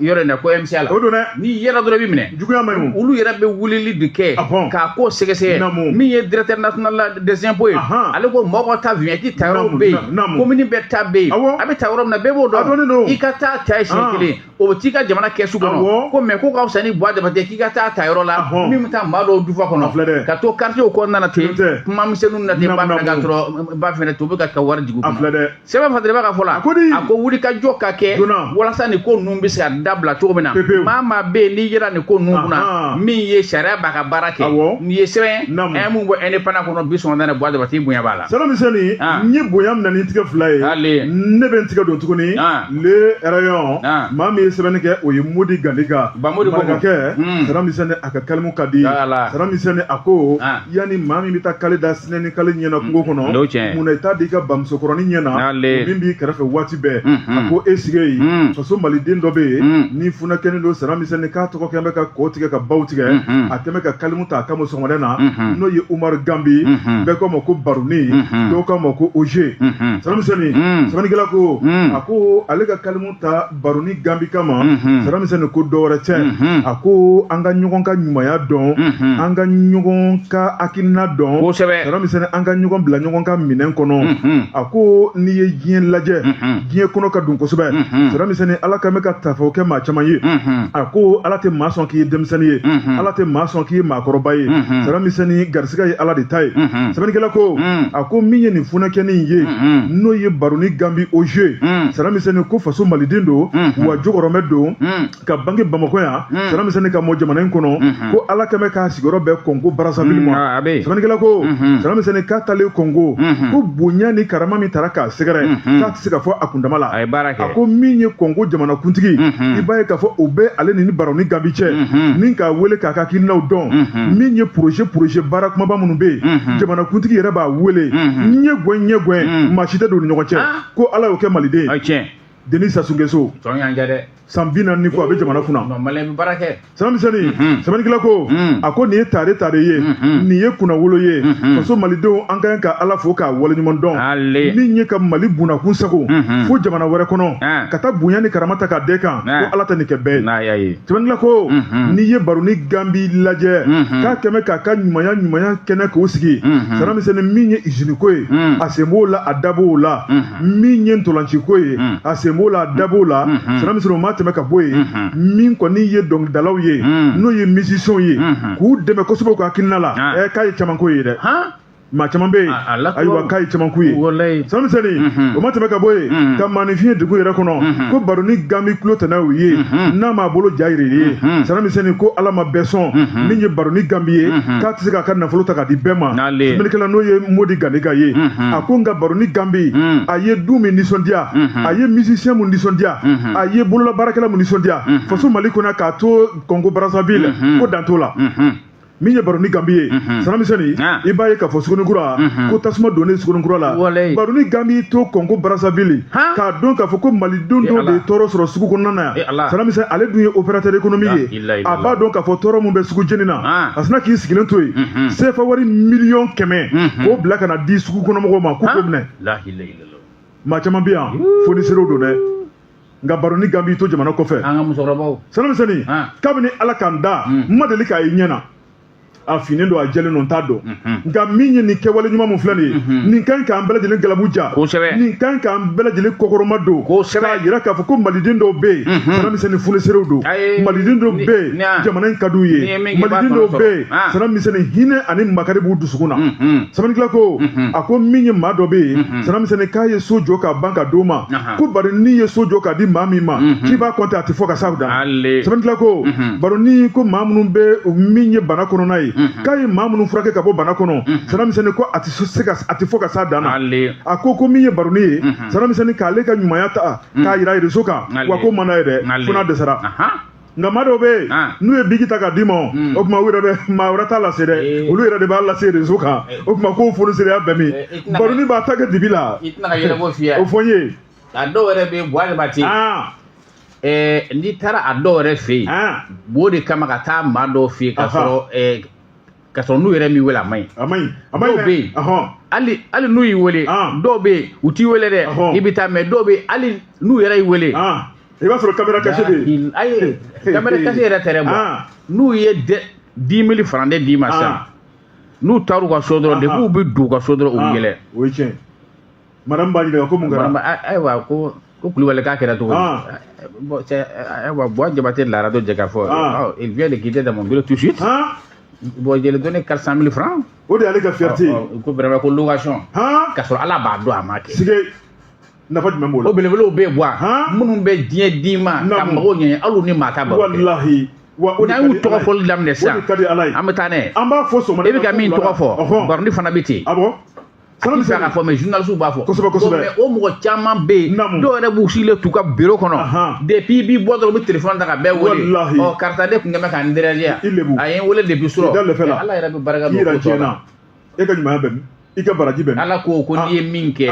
Speaker 2: yɔrɔ in na ko MCA la,
Speaker 1: O don dɛ.
Speaker 2: n'i yera dɔrɔn i bɛ minɛ.
Speaker 1: Juguya man ɲi o.
Speaker 2: Olu yɛrɛ bɛ wulili de kɛ k'a ko sɛgɛsɛgɛ. Min ye directeur national des impôts ye, ale ko mɔgɔ ka taa vignette ta yɔrɔ bɛ yen, commune bɛɛ ta bɛ yen, a bɛ ta yɔrɔ min na bɛɛ b'o
Speaker 1: A dɔnnen
Speaker 2: dɔn.
Speaker 1: don.
Speaker 2: I ka taa ta ye siɲɛ kelen, o bɛ t'i ka jamana kɛsu kɔnɔ. Ko mais ko ka fisa ni Buwa Jabate k'i ka taa ta yɔrɔ la min bɛ taa maa dɔw dufa
Speaker 1: A filɛ
Speaker 2: kɔnɔ,
Speaker 1: dɛ.
Speaker 2: ka to quartier kɔnɔna na ten,
Speaker 1: N'o tɛ.
Speaker 2: kuma misɛnninw na ten, ba fɛnɛ ka sɔrɔ ba fɛnɛ to bɛ ka wari jigin u
Speaker 1: A
Speaker 2: kunna.
Speaker 1: filɛ dɛ.
Speaker 2: Sɛbɛn Fatireba ka fɔ la,
Speaker 1: A ko di?
Speaker 2: a ko wulikajɔ ka kɛ
Speaker 1: Joona.
Speaker 2: walasa nin ko ninnu bɛ se ka dabila cogo min na.
Speaker 1: Pepewu.
Speaker 2: Maa maa bɛ yen n'i yera nin ko ninnu kunna, min ye sariya b'a ka baara kɛ, nin ye sɛbɛn an ye mun bɔ Indépendant kɔnɔ bi sɔgɔmada in na, Buwa Jabate, bonya b'a la.
Speaker 1: Sɛbɛn misɛnnin, n ye bonya minɛ ni n tigɛ fila ye.
Speaker 2: Ale.
Speaker 1: Ne bɛ n tigɛ don tuguni. Le Rayon, maa min ye sɛbɛnni kɛ, o ye Modi Gandiga.
Speaker 2: Bamodi ko.
Speaker 1: Marakakɛ, Sɛbɛn misɛnnin, a ka kalimu ka di.
Speaker 2: Voilà.
Speaker 1: Sɛbɛn misɛnnin, a ko yanni maa min bɛ taa kale da sinɛ ni kale ɲɛna kungo kɔnɔ,
Speaker 2: N'o tiɲɛ.
Speaker 1: munna i t'a di i ka bamusokɔrɔnin ɲɛna,
Speaker 2: Ale.
Speaker 1: min b'i kɛrɛfɛ waati bɛɛ? A ko e sigi yen, faso maliden dɔ bɛ yen ni funakɛnin don, Sɛbɛn misɛnnin, k'a tɔgɔ kɛn bɛ ka kɔ tigɛ ka baw tigɛ, a kɛn bɛ ka kalimu ta a kama sɔgɔmada in na, n'o ye Umaru Gambi, bɛɛ k'a ma ko Baroni, dɔw k'a ma ko Oje. Sɛbɛn misɛnnin, sɛbɛnnikɛla ko, a ko ale ka kalimu ta Baroni Gambi kama, Sɛbɛn misɛnnin, ko dɔ wɛrɛ tɛ, a ko an ka ɲɔgɔn ka ɲumanya dɔn, an ka ɲɔgɔn ka hakilina dɔn. Sɛbɛn misɛnnin, an ka ɲɔgɔn bila ɲɔgɔn ka minɛn kɔnɔ. A ko n'i ye diɲɛ lajɛ, diɲɛ kɔnɔ ka dun kosɛbɛ. Sɛbɛn misɛnnin, Ala ka bɛ ka tafaw kɛ maa caman ye. A ko Ala tɛ maa sɔn k'i ye denmisɛnnin ye, Ala tɛ maa sɔn k'i ye maakɔrɔba ye. Sɛbɛn misɛnnin, garisigɛ ye Ala de ta ye. Sɛbɛnnikɛla ko, a ko min ye nin funakɛnin ye, n'o ye Baroni Gambi Oje, Sɛbɛn misɛnnin, ko faso maliden don, wa jokɔrɔmɛ don, ka bange Bamakɔ yan, Sɛbɛn misɛnnin, ka mɔ jamana in kɔnɔ, ko Ala kɛmɛ k'a sigiyɔrɔ bɛɛ Kɔngo Brazzaville ma.
Speaker 2: A bɛ yen.
Speaker 1: Sɛbɛnnikɛla ko, Sɛbɛn misɛnnin, k'a taalen Kɔngo, ko bonya ni karama min tara k'a sɛgɛrɛ, k'a tɛ se ka fɔ a kundama la.
Speaker 2: A ye baara kɛ.
Speaker 1: A ko min ye Kɔngo jamanakuntigi, i b'a ye k'a fɔ o bɛ ale ni Baroni Gambi cɛ, ni k'a wele k'a ka hakilinaw dɔn. Min ye projet baara kumaba minnu bɛ yen, jamanakuntigi yɛrɛ b'a wele, ɲɛ gɛn ɲɛ gɛn, maa si tɛ don u ni ɲɔgɔn cɛ. Ko Ala y'o kɛ maliden ye.
Speaker 2: A ye tiɲɛ.
Speaker 1: Denis Sassou Nguesso,
Speaker 2: Tɔn y'an jɛ dɛ.
Speaker 1: san 40 ni kɔ a bɛ jamana kunna.
Speaker 2: Non, Malien bɛ baara kɛ.
Speaker 1: Sɛbɛn misɛnnin, sɛbɛnnikɛla ko, a ko nin ye tare tare ye, nin ye kunnawolo ye faso malidenw, an ka kan ka Ala fo k'a waleɲuman dɔn.
Speaker 2: Ale.
Speaker 1: Min ye ka Mali bunakun sago fo jamana wɛrɛ kɔnɔ, ka taa bonya ni karama ta k'a d'e kan, ko Ala tɛ nin kɛ bɛɛ ye.
Speaker 2: N'a y'a ye.
Speaker 1: Sɛbɛnnikɛla ko, n'i ye Baroni Gambi lajɛ, k'a kɛmɛ k'a ka ɲumanya ɲumanya kɛnɛ k'o sigi, sɛbɛn misɛnnin, min ye usine ko ye, a sen b'o la, a da b'o la. Min ye ntolanci ko ye, a sen b'o la, a da b'o la. Sɛbɛn misɛnnin, o ma tɛmɛ ka bɔ yen, min kɔni ye dɔnkilidalaw ye, n'o ye musiciens ye, k'u dɛmɛ kosɛbɛ u ka hakilina la, ɛ, k'a ye caman ko ye dɛ. Maa caman bɛ yen,
Speaker 2: A- a la
Speaker 1: ayiwa, k'a ye caman k'u ye.
Speaker 2: Walayi.
Speaker 1: Sɛbɛn misɛnnin, o ma tɛmɛ ka bɔ yen, ka maaninfin ye dugu yɛrɛ kɔnɔ, ko Baroni Gambi tulo tɛnɛ o ye n'a m'a bolo ja yir'i ye. Sɛbɛn misɛnnin, ko Ala ma bɛɛ sɔn. Min ye Baroni Gambi ye, k'a tɛ se k'a ka nafolo ta k'a di bɛɛ ma.
Speaker 2: N'ale.
Speaker 1: Sɛbɛnnikɛla, n'o ye Modi Gandiga ye, a ko nka Baroni Gambi, a ye du min nisɔndiya, a ye musicien mun nisɔndiya, a ye bololabaarakɛla mun nisɔndiya faso Mali kɔnɔ, k'a to Congo Brazzaville, ko dan t'o la. Min ye Baroni Gambi ye, Sɛbɛn misɛnnin, i b'a ye k'a fɔ Sugunikura, ko tasuma donnen Sugunikura la.
Speaker 2: Walayi.
Speaker 1: Baroni Gambi to Congo Brazzaville, k'a dɔn k'a fɔ ko malidenw
Speaker 2: Eh
Speaker 1: dɔw de
Speaker 2: Ala.
Speaker 1: ye tɔɔrɔ sɔrɔ sugu kɔnɔna na
Speaker 2: Eh
Speaker 1: yan.
Speaker 2: Ala.
Speaker 1: Sɛbɛn misɛnnin, ale dun ye opérateur économique
Speaker 2: La
Speaker 1: ye,
Speaker 2: ilaha
Speaker 1: a
Speaker 2: illallah.
Speaker 1: b'a dɔn k'a fɔ tɔɔrɔ mun bɛ sugu jeni na, a sina k'i sigilen to yen, CFA wari miliyɔn 100 k'o bila ka na di sugu kɔnɔmɔgɔw ma k'u k'o minɛ.
Speaker 2: La ilaha illallah.
Speaker 1: Maa caman bɛ yan, foniserew don dɛ, nka Baroni Gambi to jamana kɔfɛ.
Speaker 2: An ka musokɔrɔbaw.
Speaker 1: Sanamisɛnni, kabini Ala k'an da, n ma deli k'a ye ɲɛ na. A finnen don, a jɛlen don, n t'a dɔn. Nka min ye nin kɛwale ɲuman mun filɛ nin ye, nin ka ɲi k'an bɛɛ lajɛlen galabu ja. Nin ka ɲi k'an bɛɛ lajɛlen kɔkɔrɔma don. K'a yira k'a fɔ ko maliden dɔw bɛ yen, sanamisɛnni, foniserew don. Maliden dɔw bɛ yen, jamana in ka d'u ye. Maliden dɔw bɛ yen, sanamisɛnni, hinɛ ani makari b'u dusukun na. Sɛbɛnnikɛla ko, a ko min ye maa dɔ bɛ yen, sanamisɛnni, k'a ye so jɔ ka ban ka d'o ma, ko Baroni ye so jɔ ka di maa min ma, k'i b'a kɔnte, a tɛ fɔ ka s'a dan. Sɛbɛnnikɛla ko, Baroni ko maa minnu bɛ min ye bana kɔnɔna ye, k'a ye maa minnu furakɛ ka bɔ bana kɔnɔ, sanamisɛnni, ko a tɛ se ka, a tɛ fɔ ka s'a dan na. A ko min ye Baroni ye, sanamisɛnni, k'ale ka ɲumanya ta k'a yira réseau kan, wa ko man d'a ye dɛ, fo n'a dɛsɛra. Nka maa dɔw bɛ yen, n'u ye biki ta k'a d'i ma, o tuma u yɛrɛ bɛ maa wɛrɛ t'a lase dɛ, olu yɛrɛ de b'a lase réseau kan. O tuma k'o fonisereya bɛ min? Baroni b'a ta kɛ dibi la.
Speaker 2: I tɛna ka yɛlɛko fiyɛ.
Speaker 1: O fɔ n ye.
Speaker 2: A dɔw yɛrɛ bɛ yen, Buwa Jabate, n'i taara a dɔw yɛrɛ fɛ yen, bo de kama ka taa maa dɔw fɛ yen, ka sɔrɔ n'u yɛrɛ m'i wele, a man ɲi.
Speaker 1: A man ɲi, a man ɲi.
Speaker 2: Dɔw bɛ yen, hali n'u y'i wele, dɔw bɛ yen, u t'i wele dɛ, i bɛ taa. Mais dɔw bɛ yen, hali n'u yɛrɛ y'i wele,
Speaker 1: i b'a sɔrɔ caméra cachée bɛ
Speaker 2: yen. Ayi, caméra cachée yɛrɛ tɛ dɛ. Bɔ n'u ye 10 000 francs de d'i ma sisan, n'u taar'u ka so dɔrɔn, depuis u bɛ don u ka so dɔrɔn, u bɛ yɛlɛ.
Speaker 1: O ye tiɲɛ. Madame b'a ɲininka ko mun kɛra.
Speaker 2: Ayiwa, ko Kulubali, k'a kɛra cogo di? Bon, c'est ayiwa, Buwa Jabate de la radio Jɛkafɔ, il vient de quitter dans mon bureau tout de suite. Bon, je lui ai donné 400 000 francs.
Speaker 1: O de y'ale ka fierté ye.
Speaker 2: Ko vraiment, ko location. K'a sɔrɔ Ala b'a dɔn a ma kɛ.
Speaker 1: Sige, nafa jumɛn b'o la?
Speaker 2: O belebelew bɛ yen, Buwa, minnu bɛ diɲɛ d'i ma ka mago ɲɛ, hali ni maa t'a baro
Speaker 1: kɛ. Walahi.
Speaker 2: Wa o de
Speaker 1: ka
Speaker 2: N'an y'u
Speaker 1: di
Speaker 2: tɔgɔ
Speaker 1: Ala ye.
Speaker 2: fɔli daminɛ
Speaker 1: O
Speaker 2: sisan,
Speaker 1: de ka di Ala ye.
Speaker 2: an bɛ taa n'a ye.
Speaker 1: An b'a fɔ sɔgɔmada.
Speaker 2: E bɛ ka min tɔgɔ fɔ, Baroni fana bɛ ten.
Speaker 1: Ah bon?
Speaker 2: A ti fɛ k'a fɔ, mais journaliste b'a fɔ.
Speaker 1: Kosɛbɛ, kosɛbɛ.
Speaker 2: Mais o mɔgɔ caman bɛ yen, dɔw yɛrɛ b'u sigilen t'u ka bureau kɔnɔ, depuis i b'i bɔ dɔrɔn, u bɛ téléphone ta ka bɛɛ wele.
Speaker 1: Walahi.
Speaker 2: Ɔ, karisa de tun kɛ bɛ ka n déranger yan.
Speaker 1: I lebu.
Speaker 2: A ye n wele depuis surɔ.
Speaker 1: I da lɛfɛ la.
Speaker 2: Ala yɛrɛ bɛ barika
Speaker 1: I
Speaker 2: don
Speaker 1: yɛrɛ
Speaker 2: ko tɔ
Speaker 1: diɲɛ
Speaker 2: la.
Speaker 1: na. E ka ɲumanya bɛ min? I ka baraji bɛ min?
Speaker 2: Ala ko n'i ye min kɛ,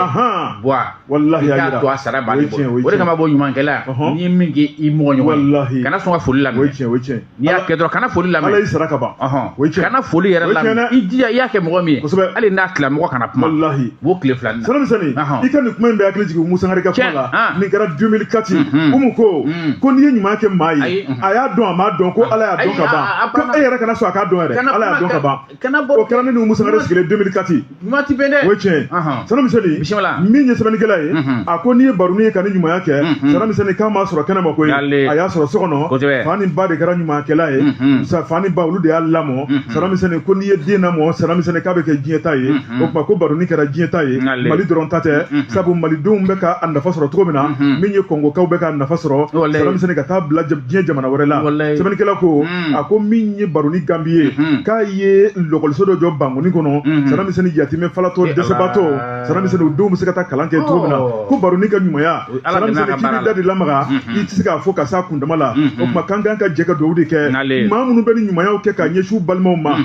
Speaker 2: Buwa,
Speaker 1: Walahi,
Speaker 2: i
Speaker 1: a
Speaker 2: k'a
Speaker 1: yira.
Speaker 2: to a sara
Speaker 1: O
Speaker 2: b'ale
Speaker 1: ye tiɲɛ, o
Speaker 2: bolo.
Speaker 1: ye
Speaker 2: O de
Speaker 1: tiɲɛ.
Speaker 2: kama bɔ ɲumankɛla, n'i ye min kɛ i mɔgɔ ɲɔgɔn ye,
Speaker 1: Walahi.
Speaker 2: kana sɔn ka foli
Speaker 1: O ye
Speaker 2: laminɛ.
Speaker 1: tiɲɛ, o ye tiɲɛ.
Speaker 2: N'i y'a kɛ dɔrɔn, kana foli laminɛ.
Speaker 1: Ala y'i sara ka ban. O ye tiɲɛ.
Speaker 2: Kana foli yɛrɛ
Speaker 1: O ye tiɲɛ
Speaker 2: laminɛ.
Speaker 1: dɛ.
Speaker 2: I jija, i y'a kɛ mɔgɔ min ye, hali n'a tigilamɔgɔ kana kuma.
Speaker 1: Walahi.
Speaker 2: O tile filanin na.
Speaker 1: Sanamisɛnni, i ka nin kuma in bɛ hakili jigin Musa Sangare ka kuma la. Nin kɛra 2004. Umu ko n'i ye ɲuman kɛ maa ye, a y'a dɔn, a m'a dɔn, ko Ala y'a dɔn ka ban. Ko e yɛrɛ kana sɔn a k'a dɔn yɛrɛ. Ala y'a dɔn ka ban.
Speaker 2: Kana bɔ.
Speaker 1: O kɛra ne ni Musa Sangare sigilen 2004.
Speaker 2: Ɲuman ti bɛn dɛ.
Speaker 1: O ye tiɲɛ ye. Sanamisɛnni,
Speaker 2: Bisimila.
Speaker 1: min ye sɛbɛnnikɛla ye, a ko n'i ye Baroni ye ka ni ɲumanya kɛ, Sanamisɛnni, k'a m'a sɔrɔ kɛnɛma koyi. A y'a sɔrɔ so kɔnɔ. Fa ni ba de kɛra ɲumankɛla ye. Fa ni ba, olu de y'a lamɔ. Sanamisɛnni, ko n'i ye den lamɔ, Sanamisɛnni, k'a bɛ kɛ diɲɛ ta ye. O tuma ko Baroni kɛra diɲɛ ta ye. Mali dɔrɔn ta tɛ, sabu malidenw bɛ ka a nafa sɔrɔ cogo min na, min ye Kɔngokaw bɛ ka nafa sɔrɔ, Sanamisɛnni, ka taa bila diɲɛ jamana wɛrɛ la. Sɛbɛnnikɛla ko, a ko min ye Baroni Gambi ye, k'a ye lɔkɔliso dɔ jɔ Bankoni kɔnɔ, Sanamisɛnni, yatimɛ falatɔ, dɛsɛbaatɔ, Sanamisɛnni, u denw bɛ se ka taa kalan kɛ cogo min na. Ko Baroni ka ɲumanya, Sanamisɛnni, k'i bɛ da de lamaga, i tɛ se k'a fɔ ka s'a kundama la. O tuma k'an kan ka jɛ ka dugawu de kɛ maa minnu bɛ ni ɲumanyaw kɛ ka ɲɛsin u balimaw ma,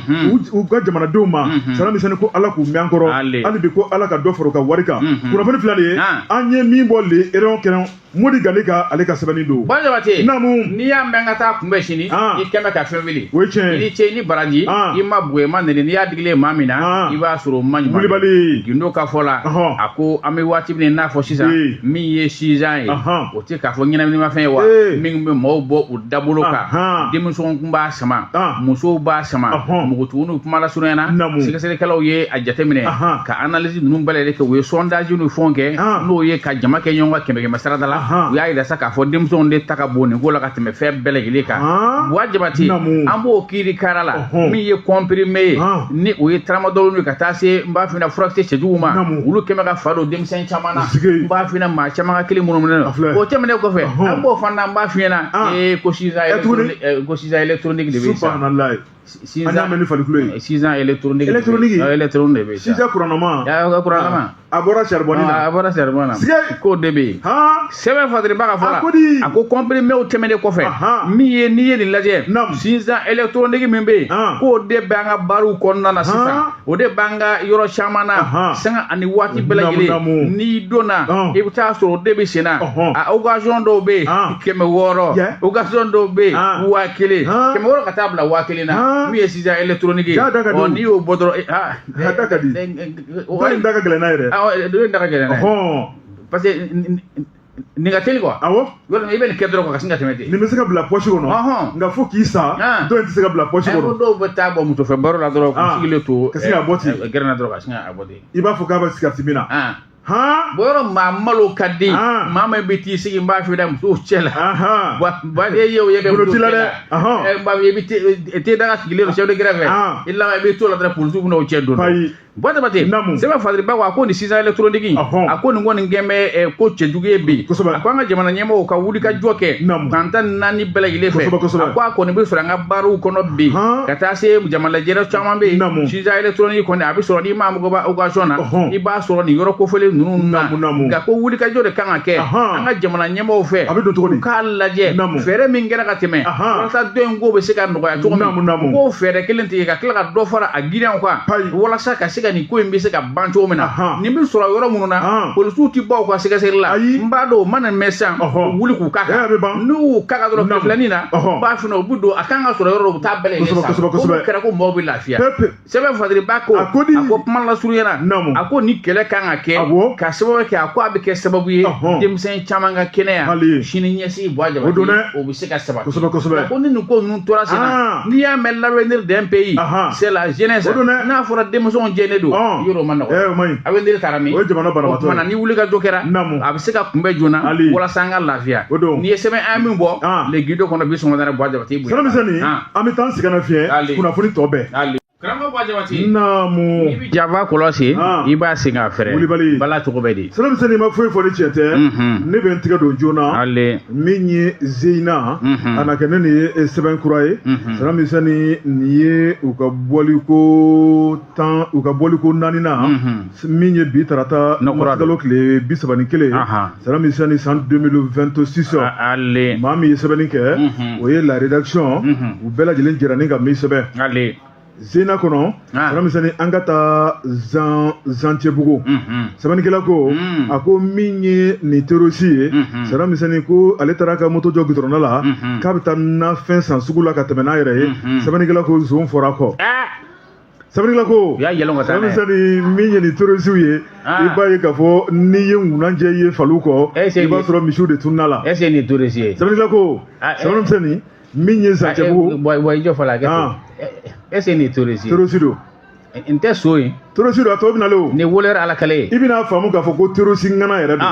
Speaker 1: u ka jamanadenw ma. Sanamisɛnni, ko Ala k'u mɛn an kɔrɔ, hali bi ko Ala ka dɔ fara u ka wari kan. Kunnafoni filɛ nin ye, an ye min bɔ le erɔn kɛnɛ, Modi Gale ka ale ka sɛbɛnni don.
Speaker 2: Buwa Jabate.
Speaker 1: Naamu.
Speaker 2: N'i y'a mɛn ka taa kunbɛn sini, i kɛmɛ ka fɛn wuli.
Speaker 1: O ye tiɲɛ ye.
Speaker 2: I ni ce, i ni baraji, i ma bugɔ, i ma nɛni, n'i y'a digilen maa min na, i b'a sɔrɔ o ma ɲuman.
Speaker 1: Wulibali.
Speaker 2: Gindo ka fɔ la, a ko an bɛ waati min n'a fɔ sisan, min ye sinzan ye, o tɛ k'a fɔ ɲɛnaminimafɛn ye wa, min bɛ maaw bɔ u dabolo kan. Denmisɛnw kun b'a sama, musow b'a sama, npogotigininw kuma lasurunya na. Sɛgɛsɛgɛlikɛlaw ye a jateminɛ ka analyse ninnu bɛɛ lajɛlen kɛ, u ye sondage ni fɛnw kɛ, n'o ye ka jama kɛ ɲɔgɔn kan kɛmɛ kɛmɛ sarada la. U y'a yira sa k'a fɔ denmisɛnw de ta ka bon nin ko la ka tɛmɛ fɛn bɛɛ lajɛlen kan. Buwa Jabate, an b'o kiiri kara la, min ye comprimé ye, ni o ye tramadol ye, ka taa se n b'a f'i ɲɛna furakisɛ cɛjuguw ma, olu kɛmɛ ka fa don denmisɛn caman na. N b'a f'i ɲɛna, maa caman ka kelen minnu minɛ o tɛmɛnen kɔfɛ, an b'o fana, n b'a f'i ɲɛna, ee, ko sinzan, ko sinzan électronique de bɛ yen
Speaker 1: sisan. An y'a mɛn ni farikolo ye.
Speaker 2: Sinzan électronique.
Speaker 1: Électronique.
Speaker 2: Électronique de bɛ yen.
Speaker 1: Sinzan kuranama.
Speaker 2: Kuranama.
Speaker 1: A bɔra charbon na.
Speaker 2: A bɔra charbon na. K'o de bɛ yen. Sɛbɛn Fadiriba ka fɔ la.
Speaker 1: A ko di.
Speaker 2: A ko comprimé tɛmɛnen kɔfɛ, min ye n'i ye nin lajɛ, sinzan électronique min bɛ yen, k'o de bɛ an ka bariw kɔnɔna na sisan, o de b'an ka yɔrɔ caman na, sanga ani waati bɛɛ lajɛlen. N'i donna, i bɛ taa sɔrɔ o de bɛ sen na. A occasion dɔw bɛ yen 600, occasion dɔw bɛ yen 1000, 600 ka taa bila 1000 na, min ye sinzan électronique ye. Ɔ, n'i y'o bɔ dɔrɔn.
Speaker 1: A da ka di. Dɔ in da ka gɛlɛn n'a ye dɛ.
Speaker 2: Dɔ in da ka gɛlɛn n'a ye. Parce que nin ka teli quoi.
Speaker 1: Awɔ.
Speaker 2: Walima i bɛ nin kɛ dɔrɔn quoi, ka sin ka tɛmɛ ten.
Speaker 1: Nin bɛ se ka bila poche kɔnɔ. Nka fo k'i sa, dɔ in tɛ se ka bila poche
Speaker 2: Ko
Speaker 1: kɔnɔ.
Speaker 2: dɔw bɛ taa bɔ musofɛ baro la dɔrɔn, k'u sigilen to
Speaker 1: Ka sin k'a bɔ ten.
Speaker 2: Gɛrɛn na dɔrɔn, ka sin k'a bɔ ten.
Speaker 1: I b'a fɔ k'a bɛ sigariti min na. Han.
Speaker 2: Bon, yɔrɔ maa malo ka di. Maa min bɛ t'i sigi, n b'a f'i ɲɛna, musow cɛ la. Ba e ye o ye kɛ
Speaker 1: Bolo
Speaker 2: musow
Speaker 1: t'i la
Speaker 2: cɛ
Speaker 1: dɛ.
Speaker 2: la. N b'a fɔ i bɛ te daga sigilen don chef de kɛrɛfɛ. I laban i bɛ t'o la dɔrɔn, polisiw bɛ n'o cɛ don.
Speaker 1: Payi.
Speaker 2: Buwa Jabate,
Speaker 1: Naamu.
Speaker 2: sɛbɛn Fadiriba ko, a ko nin sisan électronique, a ko nin kɔni kɛn bɛ ko cɛjugu ye bi. A ko an ka jamana ɲɛmɔgɔw ka wuli ka jɔ kɛ fan 14 bɛɛ lajɛlen fɛ.
Speaker 1: Kosɛbɛ, kosɛbɛ.
Speaker 2: A ko a kɔni bɛ sɔrɔ an ka baaraw kɔnɔ bi. Ka taa se jamalajɛrɛ caman bɛ yen. Sisan électronique kɔni a bɛ sɔrɔ n'i maa mago b'a occasion na, i b'a sɔrɔ nin yɔrɔ kofɔlen ninnu na.
Speaker 1: Naamu, naamu.
Speaker 2: Nka ko wuli ka jɔ de kan ka kɛ an ka jamana ɲɛmɔgɔw fɛ.
Speaker 1: A bɛ don cogo di?
Speaker 2: U k'a lajɛ fɛɛrɛ min kɛra ka tɛmɛ, walasa dɔ in ko bɛ se ka nɔgɔya cogo min.
Speaker 1: Naamu, naamu.
Speaker 2: U k'o fɛɛrɛ kelen tigɛ ka tila ka dɔ fara a girinya kan,
Speaker 1: Payi.
Speaker 2: walasa ka se ka nin ko in bɛ se ka ban cogo min na. Nin bɛ sɔrɔ yɔrɔ minnu na, polisiw tɛ bɔ u ka sɛgɛsɛgɛli la.
Speaker 1: Ayi.
Speaker 2: N b'a dɔn o mana mɛn sisan, u wuli k'u k'a
Speaker 1: Eh, a
Speaker 2: kan.
Speaker 1: bɛ ban.
Speaker 2: N'u y'u k'a kan dɔrɔn, tile filanin na, n b'a f'i ɲɛna, u bɛ don a kan ka sɔrɔ yɔrɔ dɔ, u bɛ taa bɛɛ lajɛlen san.
Speaker 1: Kosɛbɛ, kosɛbɛ,
Speaker 2: Ko n'o kɛra, ko maaw bɛ lafiya.
Speaker 1: Pepe.
Speaker 2: Sɛbɛn Fadiriba ko,
Speaker 1: A ko di?
Speaker 2: a ko kuma lasurunya na,
Speaker 1: Naamu.
Speaker 2: a ko ni kɛlɛ kan ka kɛ, ka sababu kɛ, a ko a bɛ kɛ sababu ye denmisɛn caman ka kɛnɛya,
Speaker 1: Hali.
Speaker 2: sini ɲɛsigi, Buwa
Speaker 1: O don
Speaker 2: Jabate,
Speaker 1: dɛ.
Speaker 2: o bɛ se ka sabati.
Speaker 1: Kosɛbɛ, kosɛbɛ.
Speaker 2: A ko ni nin ko ninnu tora sen na, n'i y'a mɛn l'avenir d'un pays, c'est la jeunesse.
Speaker 1: O don dɛ.
Speaker 2: N'a fɔra denmisɛnw jɛlen don, yɔrɔ o ma nɔgɔn.
Speaker 1: Eh, o man ɲi.
Speaker 2: Avenir taara min?
Speaker 1: O ye jamana
Speaker 2: O
Speaker 1: banabaatɔ
Speaker 2: tuma na,
Speaker 1: ye.
Speaker 2: ni wuli ka jɔ kɛra, a bɛ se ka kunbɛn joona
Speaker 1: Hali.
Speaker 2: walasa an ka lafiya.
Speaker 1: O don.
Speaker 2: N'i ye sɛbɛn an min bɔ le guido kɔnɔ bi sɔgɔmada in na, Buwa Jabate, i bonya.
Speaker 1: Sɛbɛn misɛnnin, an bɛ taa an sɛgɛn lafiɲɛ,
Speaker 2: Hali.
Speaker 1: kunnafoni tɔ bɛɛ.
Speaker 2: Hali. Karamɔgɔ Buwa Jabate.
Speaker 1: Naamu.
Speaker 2: Jaba kɔlɔsi, i b'a sen k'a fɛrɛ.
Speaker 1: Wulibali.
Speaker 2: Bala cogo bɛ di?
Speaker 1: Sɛbɛn misɛnnin ma foyi fɔ ni tiɲɛ tɛ. Ne bɛ n tigɛ don joona.
Speaker 2: Ale.
Speaker 1: Min ye Zeyina, a na kɛ ne nin ye sɛbɛn kura ye. Sɛbɛn misɛnnin nin ye u ka bɔliko 10, u ka bɔliko naaninan, min ye bi tarata
Speaker 2: N'o kura don.
Speaker 1: kalo tile 31, sɛbɛn misɛnnin san 2026.
Speaker 2: Ale.
Speaker 1: Maa min ye sɛbɛnni kɛ, o ye la rédaction. U bɛɛ lajɛlen jɛra ni ka min sɛbɛn
Speaker 2: Ale.
Speaker 1: Zeyina kɔnɔ. Sɛbɛn misɛnnin, an ka taa zan Zancɛbugu. Sɛbɛnnikɛla ko, a ko min ye nin terroriste ye, sɛbɛn misɛnnin, ko ale taara ka moto jɔ gudɔrɔnda la, k'a bɛ taa nafɛn san sugu la ka tɛmɛ n'a yɛrɛ ye. Sɛbɛnnikɛla ko zon fɔra a kɔ. Sɛbɛnnikɛla ko,
Speaker 2: U y'a yɛlɛn ka taa
Speaker 1: sɛbɛn
Speaker 2: n'a ye.
Speaker 1: misɛnnin, min ye nin terroriste ye, i b'a ye k'a fɔ n'i ye ŋunajɛ ye faliw kɔ,
Speaker 2: Est-ce
Speaker 1: i b'a
Speaker 2: que-
Speaker 1: sɔrɔ misiw de tununa la.
Speaker 2: Est-ce que nin ye terroriste ye?
Speaker 1: Sɛbɛnnikɛla ko, sɛbɛn misɛnnin, min ye Zancɛbugu,
Speaker 2: Bɔn, i jɔ fɔlɔ, a kɛ to. Est-ce que nin ye terroriste ye?
Speaker 1: Terroriste don.
Speaker 2: N tɛ so ye.
Speaker 1: Terroriste don, a tɔ bɛ nalen o.
Speaker 2: Nin ye woleur ala kale ye.
Speaker 1: I bɛna faamu k'a fɔ ko terroriste ŋana yɛrɛ don.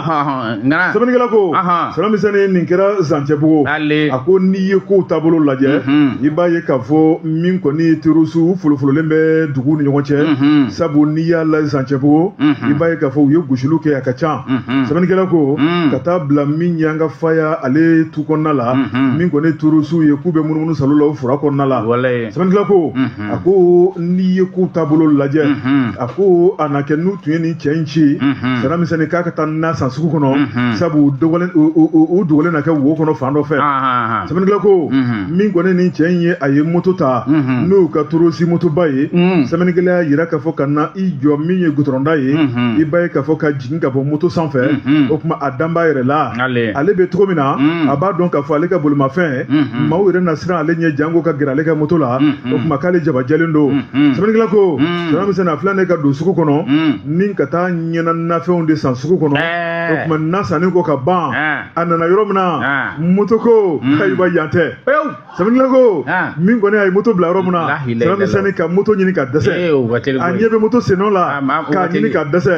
Speaker 2: Ŋana.
Speaker 1: Sɛbɛnnikɛla ko, sɛbɛn misɛnnin, nin kɛra Zancɛbugu.
Speaker 2: Ale.
Speaker 1: A ko n'i ye kow taabolo lajɛ, i b'a ye k'a fɔ min kɔni ye terroriste, u folofololen bɛ duguw ni ɲɔgɔn cɛ. Sabu n'i y'a lajɛ Zancɛbugu, i b'a ye k'a fɔ u ye gosiliw kɛ, a ka ca. Sɛbɛnnikɛla ko, ka taa bila min ye an ka faya ale tu kɔnɔna la, min kɔni ye terroriste ye, k'u bɛ munumunu salo la o fura kɔnɔna la.
Speaker 2: Walayi.
Speaker 1: Sɛbɛnnikɛla ko, a ko n'i ye kow taabolo lajɛ, a ko a na kɛ n'u tun ye nin cɛ in ci, sɛbɛn misɛnnin, k'a ka taa na san sugu kɔnɔ, sabu u dɔgɔlen u dogolen na kɛ wo kɔnɔ fan dɔ fɛ. Sɛbɛnnikɛla ko, min kɔni nin cɛ in ye, a ye moto ta, n'o ka terroriste motoba ye. Sɛbɛnnikɛla y'a yira k'a fɔ ka na i jɔ min ye gudɔrɔnda ye, i b'a ye k'a fɔ ka jigin ka bɔ moto sanfɛ. O tuma a dan b'a yɛrɛ la.
Speaker 2: Ale.
Speaker 1: Ale bɛ cogo min na, a b'a dɔn k'a fɔ ale ka bolimafɛn, maaw yɛrɛ na siran ale ɲɛ, jango ka gɛrɛ ale ka moto la. O tuma k'ale jabajɛlen don. Sɛbɛnnikɛla ko, sɛbɛn misɛnnin, a filɛ nin ye ka don sugu kɔnɔ ni ka taa ɲɛna nafɛnw de san sugu kɔnɔ. O tuma na sanni kɔ ka ban, a nana yɔrɔ min na, moto ko ayiwa, yan tɛ.
Speaker 2: Pewu.
Speaker 1: Sɛbɛnnikɛla ko, min kɔni a ye moto bila yɔrɔ min na,
Speaker 2: La ilaha
Speaker 1: sɛbɛn misɛnnin, ka moto ɲini ka dɛsɛ.
Speaker 2: Eh, o ka teli
Speaker 1: A
Speaker 2: koyi.
Speaker 1: ɲɛ bɛ moto sennɔ la,
Speaker 2: Ah, o
Speaker 1: k'a
Speaker 2: ka
Speaker 1: ɲini
Speaker 2: teli.
Speaker 1: ka dɛsɛ.